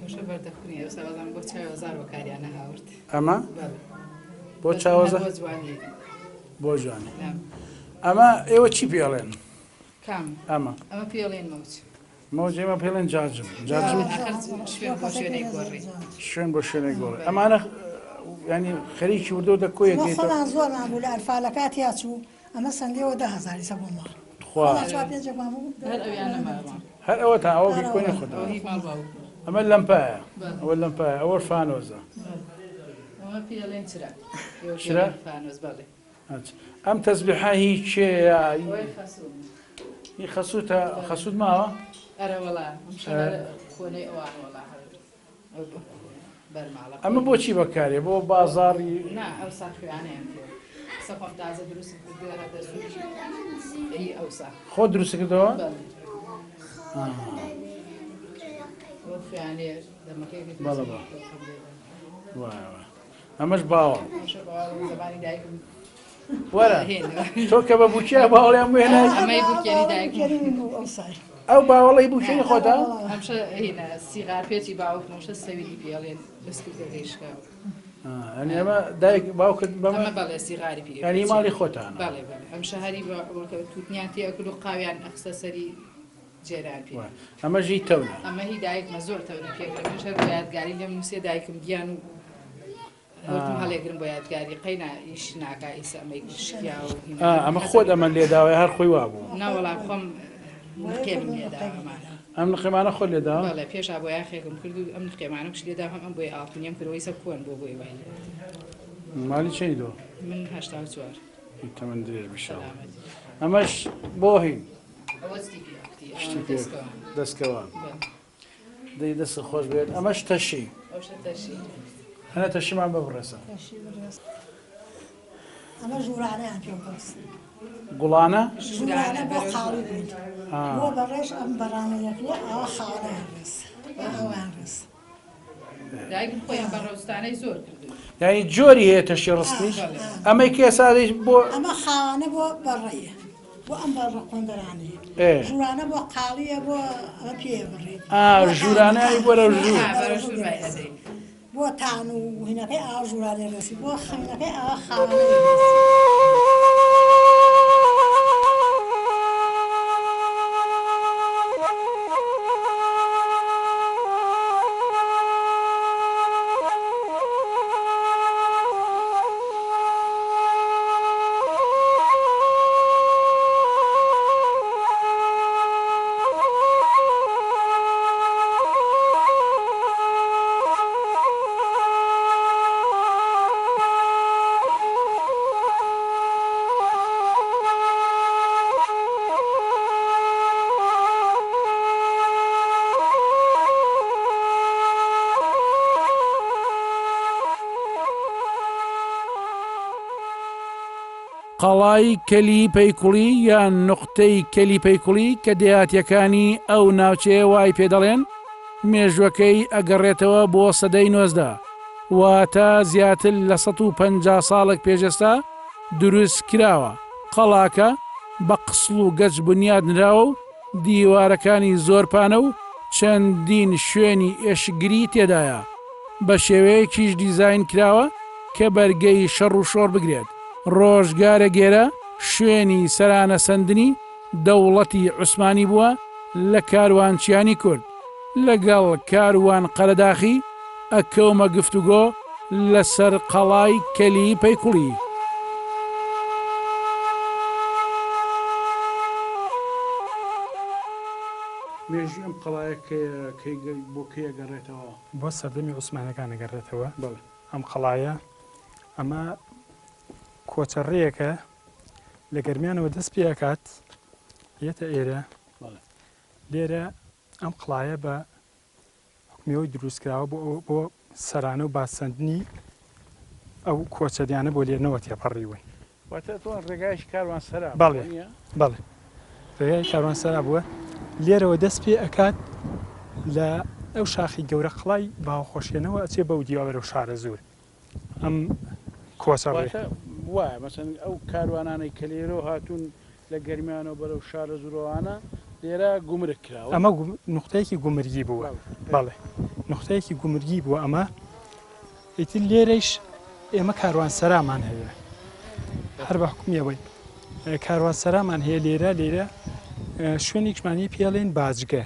ئەوشە بەردەخونی ئەوسا بەڵام بۆ چاوەزار بەکاریان هاورد ئەمە بۆ چاوەزار بۆ جوانی بۆ جوانی ئەمە ئێوە چی پێڵێن کام ئەمە ئەمە پێڵێن مەوج مەوج ئێمە پێڵێن جاجم جاجم شوێن بۆ شوێنێک گۆڕی شوێن بۆ شوێنێک گۆڕی ئەمانە ینی خەریکی وردۆ دە کۆیەک خۆمان زۆرمان بوو لە ئەلفالەکە تیا چوو ئەمە سەندیەوە 10000 سە بۆ ماڵ تخوا چوار پێنجێکمان بوو هەر ئەویانە ماوە هەر ئەوە تا ئەوە کۆنی خۆتان ئەوە هی ماڵ باوک ئەمە لەمپایە ئەوە لەمپایە ئەوە فانۆزە ئەمە پێڵێن چرا چرا؟ فانۆز بەڵێ ئەم تەزبیحە هی کێیە؟ ئەوەی خەسووم. هی خەسووتە؟ خەسووت ماوە؟ ئەرە وەڵا ئەم شەرە کۆنەی ئەوان وەڵا هەر بەرماڵە. ئەمە بۆچی بەکارێ؟ بۆ بازاڕی؟ نا ئەوسا خوێانەیان پێ قسە خۆم تازە دروستم کردووە هەر دەسووکی هی ئەوسا. خۆت دروست کردەوە؟ بەڵێ. ئەو خوێانەیە دەمەکەی بەڵێ بەڵێ. وایە وایە. ئەمەش باوەڵ وەرە تۆ کە بە بووکیە باوەڵیان بێنای ئەو باوەڵی بووکێنی خۆتا سیغارپێچی باوکمەشە سەویلی پێڵێن بەسکردەکەی شکاوە ئەنی ئەمە دایک باوکت بەمە بەڵێ سیغاری پێ ینی ماڵی خۆتان بەڵێ بەڵێ ئەم شەهری توتنیان تێ ئەکرد و قاویان ئەخستە سەری جێران پێ ئەمە ژی تەونە ئەمە هی دایکمە زۆر تەونە پێکرد منش هەر بۆ یادگاری لێم نووسێ دایکم گیان و وتم هەڵێگرم بۆ یادگاری قەینا ئیش ناکا ئیسە ئەمەی شکیا و ئەمە خۆت ئەمە لێداوە هەر خۆی وابوو ناوەڵا خۆم نقێمم لێدا ئەمانە ئەم نقێمانە خۆت لێدا بەڵێ پێشا بۆ یاخێکم کرد و ئەم نقێمانە کوش لێدا هەم ئەم بۆی ئاڵتونیم کرد ئیسە کۆن بۆ بۆی وای مالی چەنی دۆ من 84 تەمەن درێژ بشە ئەمەش بۆ هین شتی پێ دەستکەوان دەی دەست خۆش بێت ئەمەش تەشی هەنە تەشیمان ببڕێسە ئەمە ژوورانەیان پێ بڕست گوڵانە ژوورانە بۆ قاڵی بوون بۆ بەڕێژ ئەم بەڕانە یەکێ ئەوە خاڵیان ڕێز ئەوان ڕێز دایکم خۆیان بە ڕەوستانەی زۆر کردووە. یانی جۆری هەیە تەشی ڕستنیش ئەمەی کێ سادەیش بۆ ئەمە خاوانە بۆ بەڕەیە بۆ ئەم بەڕە قۆندەرانەیە ژوورانە بۆ قاڵیە بۆ ئەمە پێ بڕێت ژوورانە بۆ ژوور بۆ تان و هینەکەی ئاوا ژوورانەی ڕێسی بۆ خەینەکەی ئاوا خاوانەی ڕێسی. قەڵای کەلی پەیکوڵی یان نوقتەی کەلی پەیکوڵی کە دێهاتیەکانی ئەو ناوچەیە وای پێدەڵێن، مێژوەکەی ئەگەڕێتەوە بۆ سەدەی 19، واتە زیاتر لە 150 ساڵێک پێش ئێستا دروست کراوە، قەڵاکە بە قسڵ و گەچ بنیات نراوە و دیوارەکانی زۆر پانە و چەندین شوێنی ئێشکگری تێدایە، بە شێوەیەکیش دیزاین کراوە کە بەرگەی شەڕ و شۆڕ بگرێت. ڕۆژگارێک ئێرە شوێنی سەرانەسەندنی دەوڵەتی عوسمانی بووە لە کاروانچیانی کورد، لەگەڵ کاروان قەرەداخی ئەکەومە گفتوگۆ لەسەر قەڵای کەلی پەیکوڵی. مێژووی ئەم قەڵایە کەیە، کەی بۆ کەی ئەگەڕێتەوە؟ بۆ سەردەمی عوسمانیەکان ئەگەڕێتەوە. بەڵێ. ئەم قەڵایە ئەمە کۆچە ڕێیەکە لە گەرمیانەوە دەست پێ ئەکات یەتە ئێرە لێرە ئەم قڵایە بە حکومیەوەی دروستکراوە بۆ بۆ سەرانە و باجسەندنی ئەو کۆچەریانە بۆ لێرنەوە تێپەڕیون. واتە تۆ ڕێگایەکی کاروانسەرا بووە بەڵێ نییە؟ بەڵێ ڕێگای کاروانسەرا بووە لێرەوە دەست پێ ئەکات لە ئەو شاخی گەورە قڵای باوەخۆشێنەوە ئەچێ بەو دیوە بەرەو شارەزوور ئەم کۆچە ڕێ. واتە وایە مەسەن ئەو کاروانانەی کە لێرەوە هاتوون لە گەرمیانەوە بەرەو شارەزوورەوانە لێرە گومرگ کراوە؟ ئەمە نوقتەیەکی گومرگی بووە بەڵێ نوقتەیەکی گومرگی بووە ئەمە ئیتر لێرەیش ئێمە کاروانسەرامان هەیە هەر بە حکومی ئەوەی کاروانسەرامان هەیە لێرە لێرە شوێنێکمان هەیە پێڵێن باجگە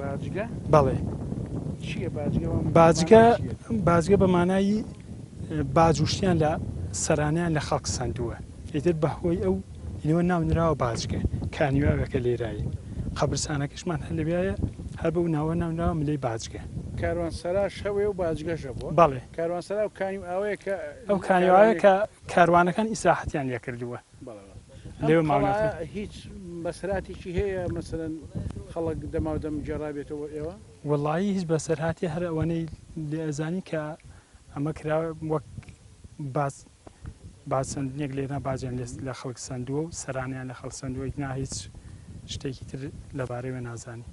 باجگە بەڵێ چییە باجگە باجگە باجگە بە مانای باجوشتیان لە سەرانیان لە خەڵک سندووە ئیتر بەهۆی ئەو ئینەوە ناو نراوە باجگە کانیواوێکە لێرایە قەبرسانەکەشمان هەر لەویایە هەر بەو ناوە ناو نراوە ملەی باجگە. کاروانسەراش هەوێ و باجگەش هەبووە؟ بەڵێ. کاروانسەرا ئەو کانی و ئاوەیە کە ئەو کانی و ئاوەیە کە کاروانەکان ئیسراحەتیان لێ کردووە. بەڵێ بەڵێ. ئەم لەوێ ماونەتەوە. قەڵایە هیچ بەسەرهاتێکی هەیە مەسەلەن خەڵک دەماودەم گێڕابێتەوە بۆ ئێوە؟ وەڵایی هیچ بەسەرهاتی هەر ئەوەنەی لێ ئەزانین کە ئەمە کراوە وەک باج باج سەندنێک لێرە باجیان لە خەڵک سەندووە و سەرانەیان لە خەڵک سەندووە ئیتنا هیچ شتێکی تر لەبارەیەوە نازانین.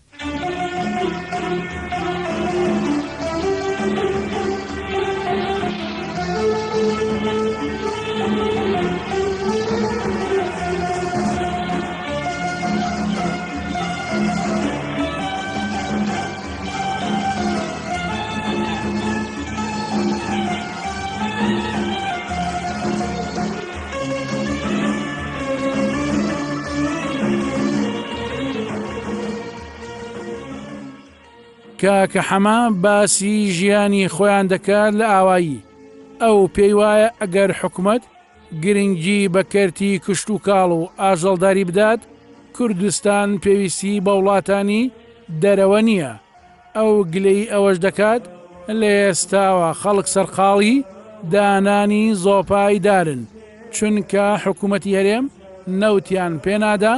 کاکە حەمە باسی ژیانی خۆیان دەکات لە ئاوایی، ئەو پێی وایە ئەگەر حکومەت گرنگی بە کەرتی کشتوکاڵ و ئاژەڵداری بدات، کوردستان پێویستی بە وڵاتانی دەرەوە نییە. ئەو گلەیی ئەوەش دەکات، لە ئێستاوە خەڵک سەرقاڵی دانانی زۆپای دارن، چونکە حکومەتی هەرێم نەوتیان پێنادا،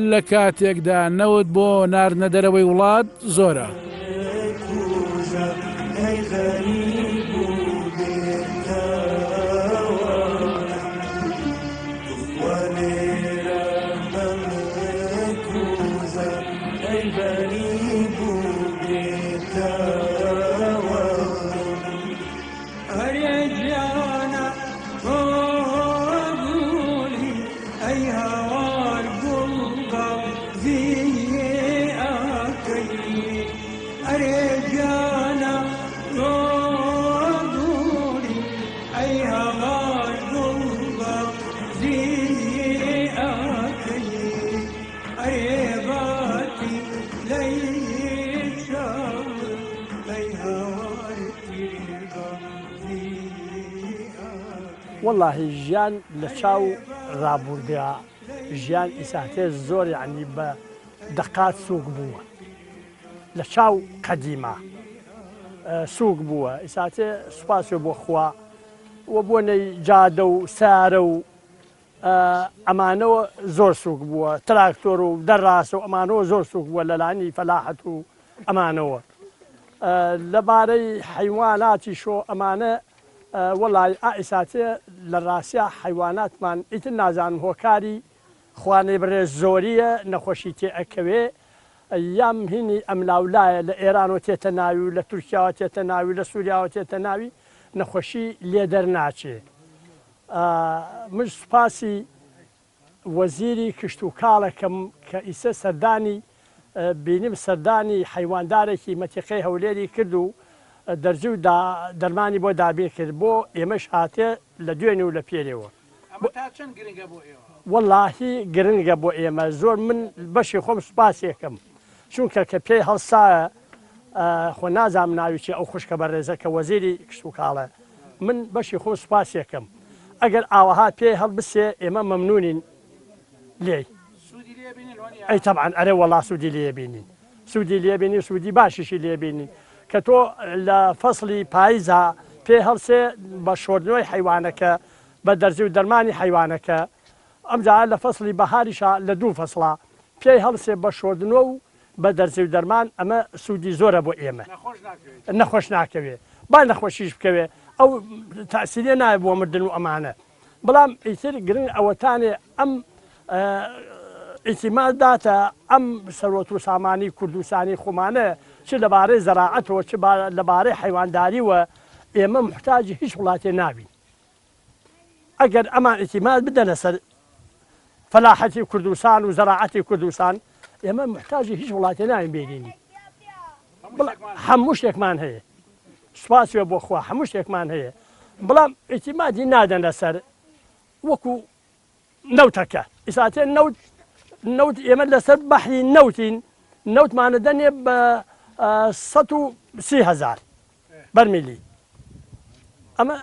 لە کاتێکدا نەوت بۆ ناردنە دەرەوەی وڵات زۆرە. وەڵاهی ژیان لە چاو ڕابوردیا ژیان ئیساتێ زۆر یعنی بە دەقات سوک بووە لە چاو قەدیما سوک بووە ئیساتێ سوپاسێ بۆ خوا و بۆ نەی جادە و سارە و ئەمانەوە زۆر سوک بووە تراکتۆر و دەراسە و ئەمانەوە زۆر سوک بووە لەلانی فەلاحەت و ئەمانەوە لەبارەی حەیواناتیشۆ ئەمانە وەڵای ئائیساتێ لە ڕاستیا حەیواناتمان ئیتر نازانم هۆکاری خوانەی بڕێ زۆریە نەخۆشی تێ ئەکەوێ یام هینی ئەملاولایە لە ئێرانەوە تێتە ناوی و لە تورکیاوە تێتە ناوی لە سوریاوە تێتە ناوی نەخۆشی لێ دەرناچێ من سوپاسی وەزیری کشتوکاڵەکەم کە ئیسە سەردانی بینیم سەردانی حەیواندارێکی مەتیقەی هەولێری کرد و دەرزی و دەرمانی بۆ دابین کرد بۆ ئێمەش هاتێ لە دوێنێ و لە پێرێوە. ئەمە تا چەند گرنگە بۆ ئێوە؟ وەڵاهی گرنگە بۆ ئێمە زۆر من بەشی خۆم سوپاسێکم چونکە کە پێی هەڵسایە خۆ نازانم ناوی چیە ئەو خوشکە بەڕێزە کە وەزیری کشتوکاڵە من بەشی خۆم سوپاسێکم ئەگەر ئاوەها پێی هەڵبسێ ئێمە مەمنونین لێی. سوودی لێ بینن وەنیە؟ ئەی تەبعەن ئەرێ وەڵا سوودی لێ بینین سوودی لێ بینین سوودی باشیشی لێ بینین کە تۆ لە فەسڵی پایزا پێی هەڵسێ بە شۆردنەوەی حەیوانەکە بە دەرزی و دەرمانی حەیوانەکە ئەمجا لە فەسڵی بەهاریشا لە دوو فەسڵا پێی هەڵسێ بە شۆردنەوە و بە دەرزی و دەرمان ئەمە سوودی زۆرە بۆ ئێمە نەخۆش ناکەوێت. نەخۆش ناکەوێ. با نەخۆشیش بکەوێ ئەو تاسیرە نایە بۆ مردن و ئەمانە بەڵام ئیتر گرنگ ئەوەتانێ ئەم ئیتیماد داتە ئەم سەرۆت و سامانی کوردستانی خۆمانە چ لەبارەی زەراعەتەوە چ لەبارەی حەیوانداریوە ئێمە موحتاجی هیچ وڵاتێ نابین ئەگەر ئەمان ئیتیماد بدەنە سەر فەلاحەتی کوردستان و زەراعەتی کوردستان ئێمە موحتاجی هیچ وڵاتێ نابین بێرینی هەموو شتێکمان هەیە سوپاس بێ بۆ خوا هەموو شتێکمان هەیە بەڵام ئیتیمادی نادەن لەسەر وەکو نەوتەکە ئیساتێ نەوت نەوت ئێمە لەسەر بەحری نەوتین نەوتمانە دەنێ بە 130 هزار بەرمیلی ئەمە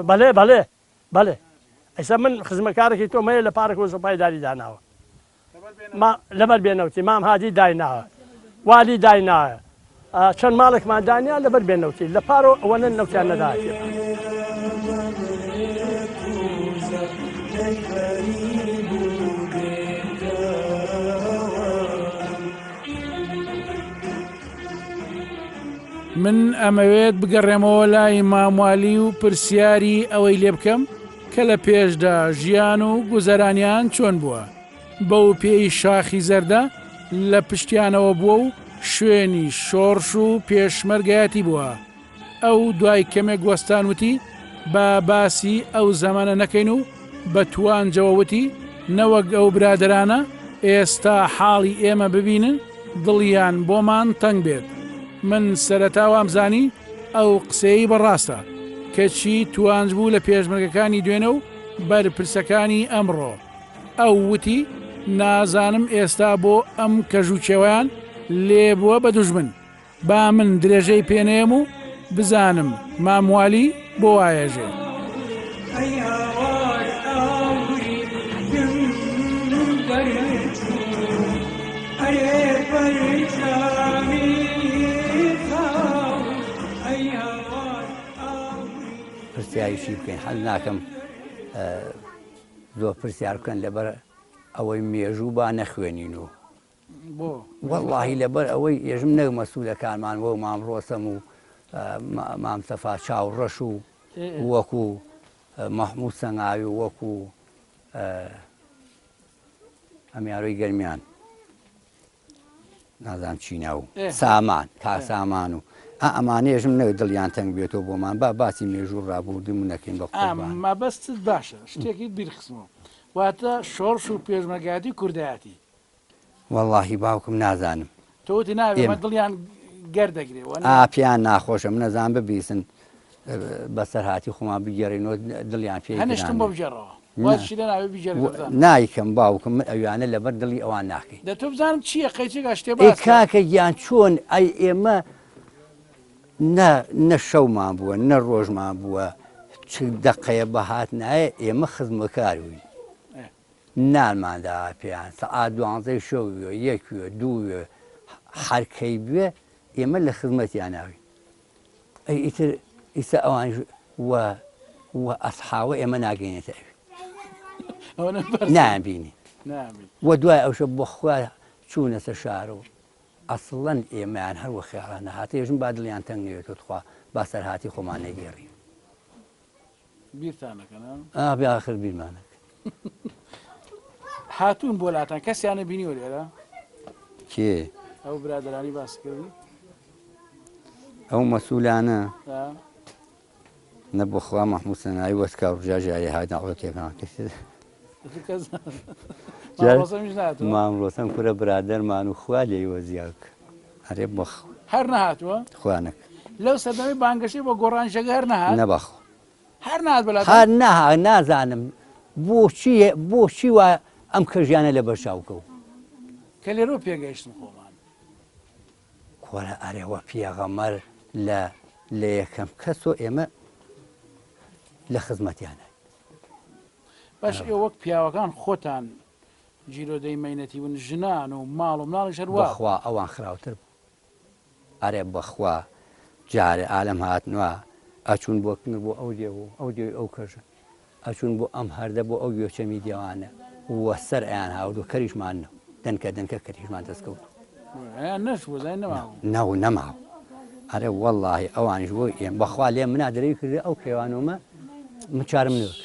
بەڵێ بەڵێ بەڵێ ئەیسا من خزمەکارێکی تۆم هەیە لە پارک و زۆپای داری داناوە لەبەر بێنەوتی مام هادی دایناوە والی دایناوە چەند ماڵێکمان دانیا لەبەر بێنەوتی لە پارۆ ئەوەنە نەوتیان نەداکێ. من ئەمەوێت بگەڕێمەوە لای ماموالی و پرسیاری ئەوەی لێ بکەم کە لە پێشدا ژیان و گوزەرانیان چۆن بووە، بەو پێی شاخی زەردە لە پشتیانەوە بووە و شوێنی شۆڕش و پێشمەرگایەتی بووە. ئەو دوای کەمێک وەستان وتی، با باسی ئەو زەمەنە نەکەین و بە توانجەوە وتی، نەوەک ئەو برادەرانە ئێستا حاڵی ئێمە ببینن دڵیان بۆمان تەنگ بێت. من سەرەتا وامزانی ئەو قسەیەی بە ڕاستە، کەچی توانج بوو لە پێشمەرگەکانی دوێنێ و بەرپرسەکانی ئەمڕۆ. ئەو وتی، نازانم ئێستا بۆ ئەم کەژ و کێوەیان لێ بووە بە دوژمن. با من درێژەی پێ نەیەم و بزانم مام والی بۆ وایەژێ. پرسیاریشی بکەین حەز ناکەم زۆر پرسیار بکەن لەبەر ئەوەی مێژوو با نەخوێنین و بۆ؟ وەڵاهی لەبەر ئەوەی ئێژم نەک مەسولەکانمان وەک مام ڕۆسەم و مام سەفا چاو ڕەش و وەکو مەحموود سەنگاوی و وەکو ئەمیارۆی گەرمیان نازانم چی ناو سامان کا سامان و ئەمانێژم نەک دڵیان تەنگ بێتەوە بۆمان با باسی مێژوو ڕابوردیم و نەکەین بە قوربان. مەبەستت باشە شتێکیت بیرخستمەوە واتە شۆڕش و پێشمەرگایەتی کوردایەتی. وەڵاهی باوکم نازانم. تۆ وتی نابێ ئەمە دڵیان گەر دەگرێ وە ئا پێیان ناخۆشە من ئەزانم ببیسن بەسەرهاتی خۆمان بگێڕینەوە دڵیان پێ هەنێ شتم بۆ بگێڕەوە واز شیرە ناوێ بگێڕێتەوە بزانم. نایکەم باوکم من ئەویانە لەبەر دڵی ئەوان ناکەین. دە تۆ بزانم چییە قەیچێکا شتێ باس کە. کاکە گیان چۆن ئەی ئێمە نە نە شەومان بووە نە ڕۆژمان بووە چ دەقەیە بەهاتنایە ئێمە خزمەکار بووین. نانمان دا پێیان سەعات دوانزەی شەو بوێ یەک بوێ دوو بوێ هەر کەی بوێ ئێمە لە خزمەتیان ناوین ئەی ئیتر ئیستا ئەوانیش و و ئەسحاوە ئێمە ناگەینێتە ئەوی نایان بینی و دوای ئەوشە بۆ خوا چوونەتە شار و ئەسڵەن ئێمەیان هەر وە خێڵان نەهاتە ێژم با دڵیان تەنگ نەوێتەوە تخوا با سەرهاتی خۆمان نەگێڕین. بیرتان ئەکەن ها؟ ئا بێ ئاخر بیرمان ئەکەن. هاتوون بۆ لاتان کەسیانە بینیوە لێرە؟ کێ؟ ئەو برادەرانی باس کردی؟ ئەو مەسولانە؟ نە بۆخوا مەحموود سەنایی وەسکا ڕژا ژاری ها دەعوەتێکان کرد. مام ڕۆسەم کورە برادەرمان و خوا لێی وەزیاک ئەرێ بەخوا هەر نەهاتووە؟ خوا نەک. لەو سەردەمەی بانگەشەی بۆ گۆڕانیشەکە هەر نەهات؟ نە بەخوا. هەر نەهات بەلاتان؟ هەر نەهات نازانم بۆچی بۆچی وا ئەم کەژیانە لەبەر چاو کەوت. کە لێرەوە پێگەیشتن خۆمان. کورە ئەرێ وە پێغەمەر لە لە یەکەم کەس و ئێمە لە خزمەتیانای. باش ئێوە وەک پیاوەکان خۆتان گیرۆدەی مەینەتی بوون ژنان و ماڵ و مناڵیش هەر وا بوون. بەخوا ئەوان خراوتر بوون. ئەرێ بەخوا جارێ ئالەم هاتنوە ئەچوون بۆ کنر بۆ ئەو دێو و ئەو دێوی ئەو کەژە ئەچوون بۆ ئەم هەردە بۆ ئەو گوێچەمی دێوانە و سەر ئەیان هاوردوە کەریشمان نەو دەنکە دەنکە کەریشمان دەست کەوتوە. ئەیان نەچووە زای نەماوە. نەو نەماوە. ئەرێ وەڵاهی ئەوانیش بۆ ئێم بەخوا لێم منا درەوی کردی ئەو کەیوانۆمە من چارم نەکرد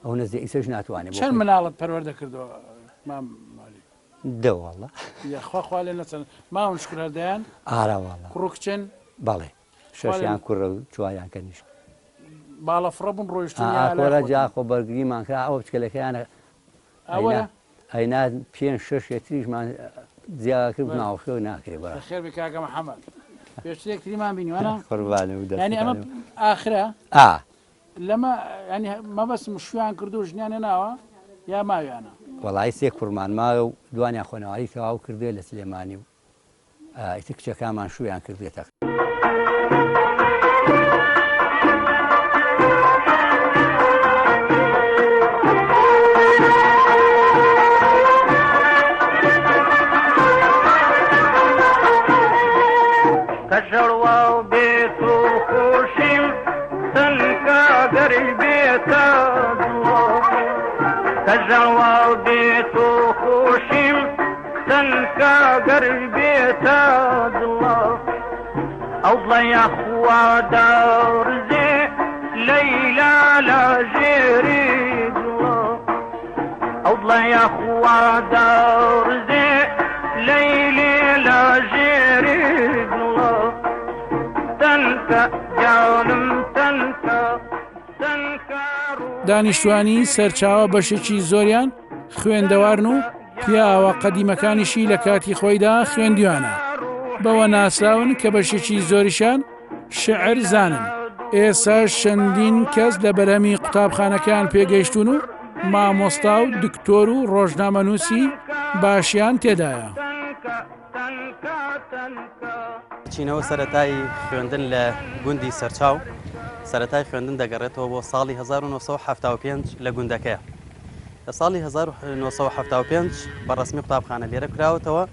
ئەو نەزێ ئیسەش ناتوانێ چەند مناڵت پەروەردە کردووە مام مالی؟ دە واللە. یاخوا خوا لێ نەچەن ماون شکر هەردەیان؟ ئارا واللە. کوڕ و کچن؟ بەڵێ شەشیان کوڕە و چواریان کەنیشک. باڵە فڕە بوون ڕۆیشتون یا لای خۆتن؟ جا خۆ بەرگریمان کرا ئەوە بچکەلەکەیانە ئەوەرە ئەینا پێنج شەش تریشمان جیا کرد ناوخێ و ناکرێ بە خێر بێ کاکە محەممەد پێشتر یەکتریمان بینیوانە قوربانە و یانی ئەمە ئاخرە ئا لەمە ینی مەبەستم شویان کردو و ژنیان هێناوە یا ماویانە؟ وەڵایی سێ کوڕمان ماوە و دوانیان خۆنەواری تەواو کردووە لە سلێمانی و ئیتر کچەکانمان شوویان کردووە تەق. دانیشتوانی سەرچاوە بەشێکی زۆریان خوێندەوارن و پیاوە قەدیمەکانیشی لە کاتی خۆیدا خوێندویانە بەوە ناسراون کە بەشێکی زۆریشان شعر زانن ئێستا چەندین کەس لە بەرهەمی قوتابخانەکەیان پێگەیشتون و مامۆستا و دکتۆر و ڕۆژنامەنووسی باشیان تێدایە. چینەوە سەرەتای خوێندن لە گوندی سەرچاو سەرەتای خوێندن دەگەڕێتەوە بۆ ساڵی 1975 لە گوندەکەیە لە ساڵی 1975 بە ڕسمی قوتابخانە لێرە کراوەتەوە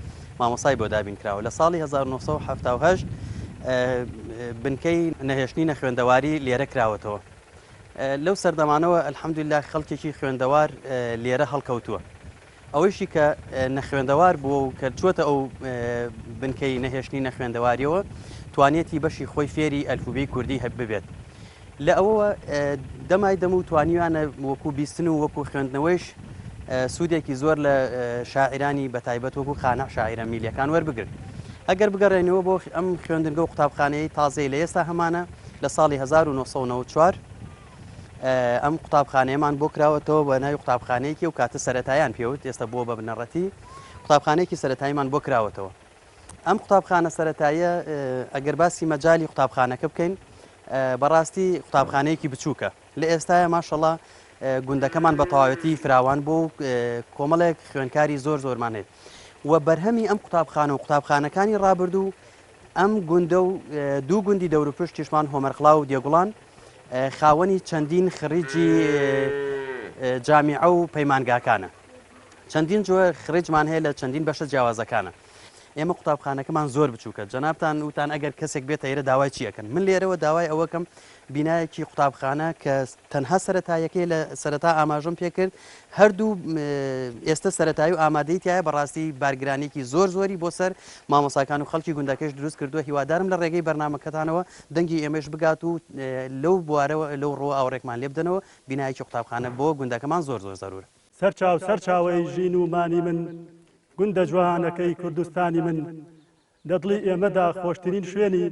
مامۆسای بۆ دابین کراوە لە ساڵی 1970 بنکەی نەهێشتنی نەخوێندەواری لێرە کراوەتەوە لەو سەردەمانەوە الحمدلله خەڵکێکی خوێندەوار لێرە هەڵکەوتووە ئەوەیشی کە نەخوێندەوار بووە و کە چووەتە ئەو بنکەی نەهێشتنی نەخوێندەواریەوە توانیەتی بەشی خۆی فێری ئەلفوبێی کوردی ببێت. لە ئەوەوە دەمای دەم و توانیویانە وەکو بیستن و وەکو خوێندنەوەیش سوودێکی زۆر لە شاعیرانی بەتایبەت وەکو قانع شاعیرە میلیەکان وەربگرن. ئەگەر بگەڕێنەوە بۆ ئەم خوێندنگە و قوتابخانەیەی تازەی لە ئێستا هەمانە لە ساڵی 1994 ئەم قوتابخانەیەمان بۆ کراوەتەوە بە ناوی قوتابخانەیەکی و کاتە سەرەتایان پێوت ئێستا بووە بە بنەڕەتی قوتابخانەیەکی سەرەتاییمان بۆ کراوەتەوە ئەم قوتابخانە سەرەتاییە ئەگەر باسی مەجای قوتابخانەکە بکەین بەڕاستی قوتابخانەیەکی بچووکە لە ئێستاە ماشەڵا گوندەکەمان بە تەواوەتی فراوان بوو و کۆمەڵێک خوێنکاری زۆر زۆرمان هەیە و بەرهەمی ئەم قوتابخانە و قوتابخانەکانی ڕابردوو ئەم گوندە و دوو گوندی دەوروپشتیشمان هۆمەرقڵا و دێگوڵان خاوەنی چەندین خڕیجی جامیعە و پەیمانگاکانە. چەندین جۆر خڕیجمان هەیە لە چەندین بەشە جیاوازەکانە. ئێمە قوتابخانەکەمان زۆر بچووکە جەنابتان وتان ئەگەر کەسێک بێتە ئێرە داوای چی ئەکەن من لێرەوە داوای ئەوەکەم بینایەکی قوتابخانە کە تەنها سەرەتاییەکەی لە سەرەتا ئاماژەم پێکرد هەردوو ئێستا سەرەتایی و ئامادەی تایە بەڕاستی بارگرانێکی زۆر زۆری بۆ سەر مامۆساکان و خەڵکی گوندەکەش دروست کردووە هیوادارم لە ڕێگەی بەرنمەکەتانەوە دەنگی ئێمەش بگات و لەو بوارەوە لەو ڕووە ئاوڕێکمان لێ بدەنەوە بینایەکی قوتابخانە بۆ گوندەکەمان زۆر زۆر زەرورە. سەرچاو سەرچاوەی ژین و مانی من گوندە جوانەکەی کوردستانی من لە دڵی ئێمەدا خۆشترین شوێنی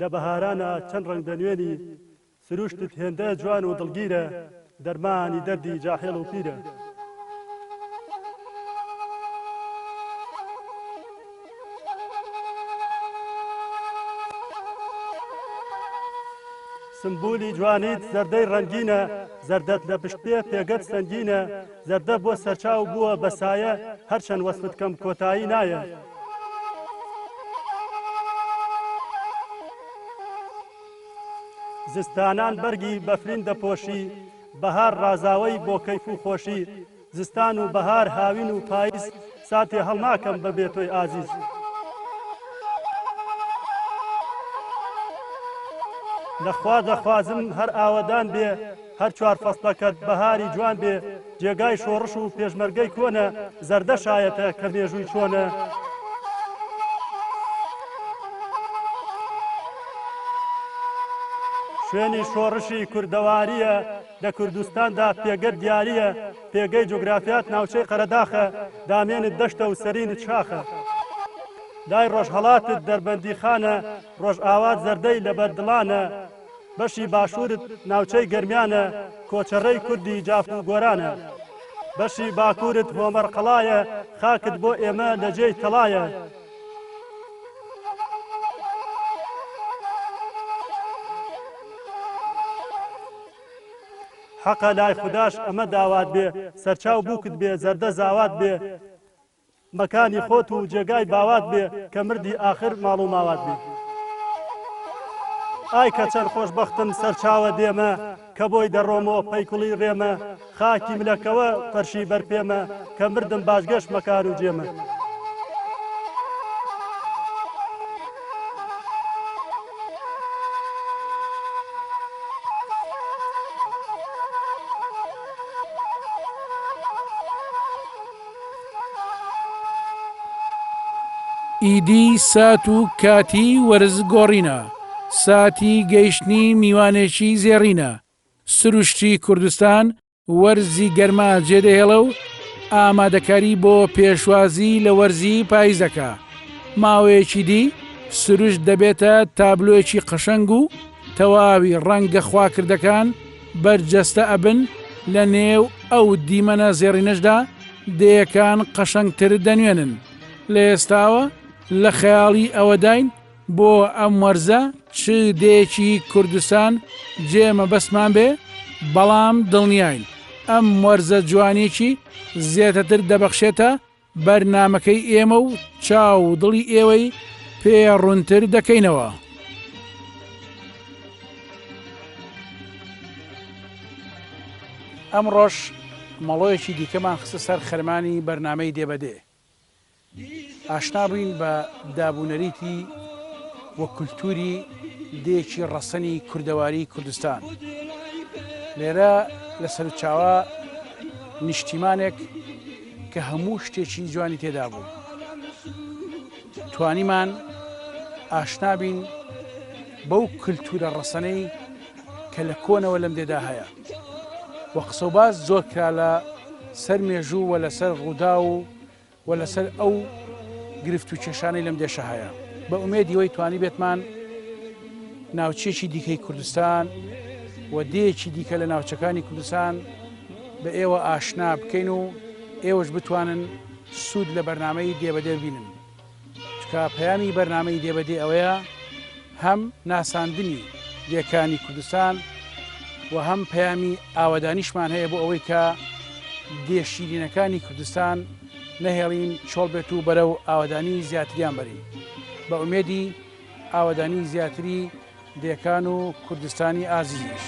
لە بەهارانا چەند ڕەنگ دەنوێنی سروشتت هێندە جوان و دڵگیرە دەرمانی دەردی جاحێڵ و پیرە. سمبولی جوانیت زەردەی ڕەنگینە زەردەت لە پشت پێ پێگەت سەنگینە زەردە بۆ سەرچاو بووە بە سایە هەرچەند وەسفت کەم کۆتایی نایە. زستانان بەرگی بەفرین دەپۆشی، بەهار ڕازاوەی بۆ کەیف و خۆشی، زستان و بەهار هاوین و پایز، ساتێ هەڵناکەم بە بێ تۆی ئازیز. لە خوا دەخوازم هەر ئاوەدان بێ، هەر چوار فەسڵەکەت بەهاری جوان بێ، جێگای شۆڕش و پێشمەرگەی کۆنە، زەردە شایەتە کە مێژووی چۆنە. شوێنی شۆڕشی کوردەوارییە، لە کوردستاندا پێگەت دیارییە، پێگەی جوگرافیات ناوچەی قەرەداخە، دامێنت دەشتە و سەرینت شاخە. لای ڕۆژهەڵاتت دەربەندیخانە، ڕۆژئاوات زەردەی لەبەر دڵانە، بەشی باشوورت ناوچەی گەرمیانە، کۆچەڕێی کوردی جاف و گۆرانە. بەشی باکوورت هۆمەرقەڵایە، خاکت بۆ ئێمە لە جێی تەڵایە. حەقە لای خوداش ئەمە داوات بێ، سەرچاو بووکت بێ، زەردە زاوات بێ، مەکانی خۆت و جێگای باوات بێ، کە مردی ئاخر ماڵ و ماوات بێ. ئای کە چەند خۆشبەختم سەرچاوە دێمە، کە بۆی دەڕۆمۆ پەیکوڵی ڕێمە، خاکی ملەکەوە فەرشی بەر پێمە، کە مردم باجگەش مەکان و جێمە. ئیدی سات و کاتی وەرز گۆڕینە، ساتی گەیشتنی میوانێکی زێڕینە، سروشتی کوردستان وەرزی گەرما جێدەهێڵێ و ئامادەکاری بۆ پێشوازی لە وەرزی پاییز دەکا. ماوەیەکی دی سروشت دەبێتە تابلۆیەکی قەشەنگ و تەواوی ڕەنگە خواکردەکان بەرجەستە ئەبن، لە نێو ئەو دیمەنە زێڕینەشدا دێیەکان قەشەنگتر دەنوێنن. لە ئێستاوە لە خەیاڵی ئەوەداین بۆ ئەم وەرزە چ دێیەکی کوردستان جێ مەبەستمان بێ، بەڵام دڵنیاین ئەم وەرزە جوانیەکی زێتەتر دەبەخشێتە بەرنامەکەی ئێمە و چاو و دڵی ئێوەی پێ ڕوونتر دەکەینەوە. ئەمڕۆش مەڵۆیەکی دیکەمان خستە سەر خەرمانی بەرنامەی دێبەدێ. ئاشنا بووین بە دابونەریتی و کولتووری دێیەکی ڕەسەنی کوردەواری کوردستان. لێرە لە سەروچاوە نیشتیمانێک کە هەموو شتێکی جوانی تێدا بوو. توانیمان ئاشنا بین بەو کولتوورە ڕەسەنەی کە لە کۆنەوە لەم دێدا هەیە و قسەوباس زۆر کرا لە سەر مێژوو و لەسەر ڕووداو و و لەسەر ئەو گرفت و کێشانەی لەم دێشە هەیە. بە ئومێدی وەی توانیبێتمان ناوچەیەکی دیکەی کوردستان و دێیەکی دیکە لە ناوچەکانی کوردستان بە ئێوە ئاشنا بکەین و ئێوەش بتوانن سوود لە بەرنامەی دێبەدێ ببینن. چونکە پەیامی بەرنامەی دێبەدێ ئەوەیە هەم ناساندنی دێکانی کوردستان و هەم پەیامی ئاوەدانیشمان هەیە بۆ ئەوەی کە دێ شیرینەکانی کوردستان نەهێڵین چۆڵ بێت و بەرەو ئاوەدانی زیاتریان بەرین بە ئومێدی ئاوەدانی زیاتری دێکان و کوردستانی ئازیزیش.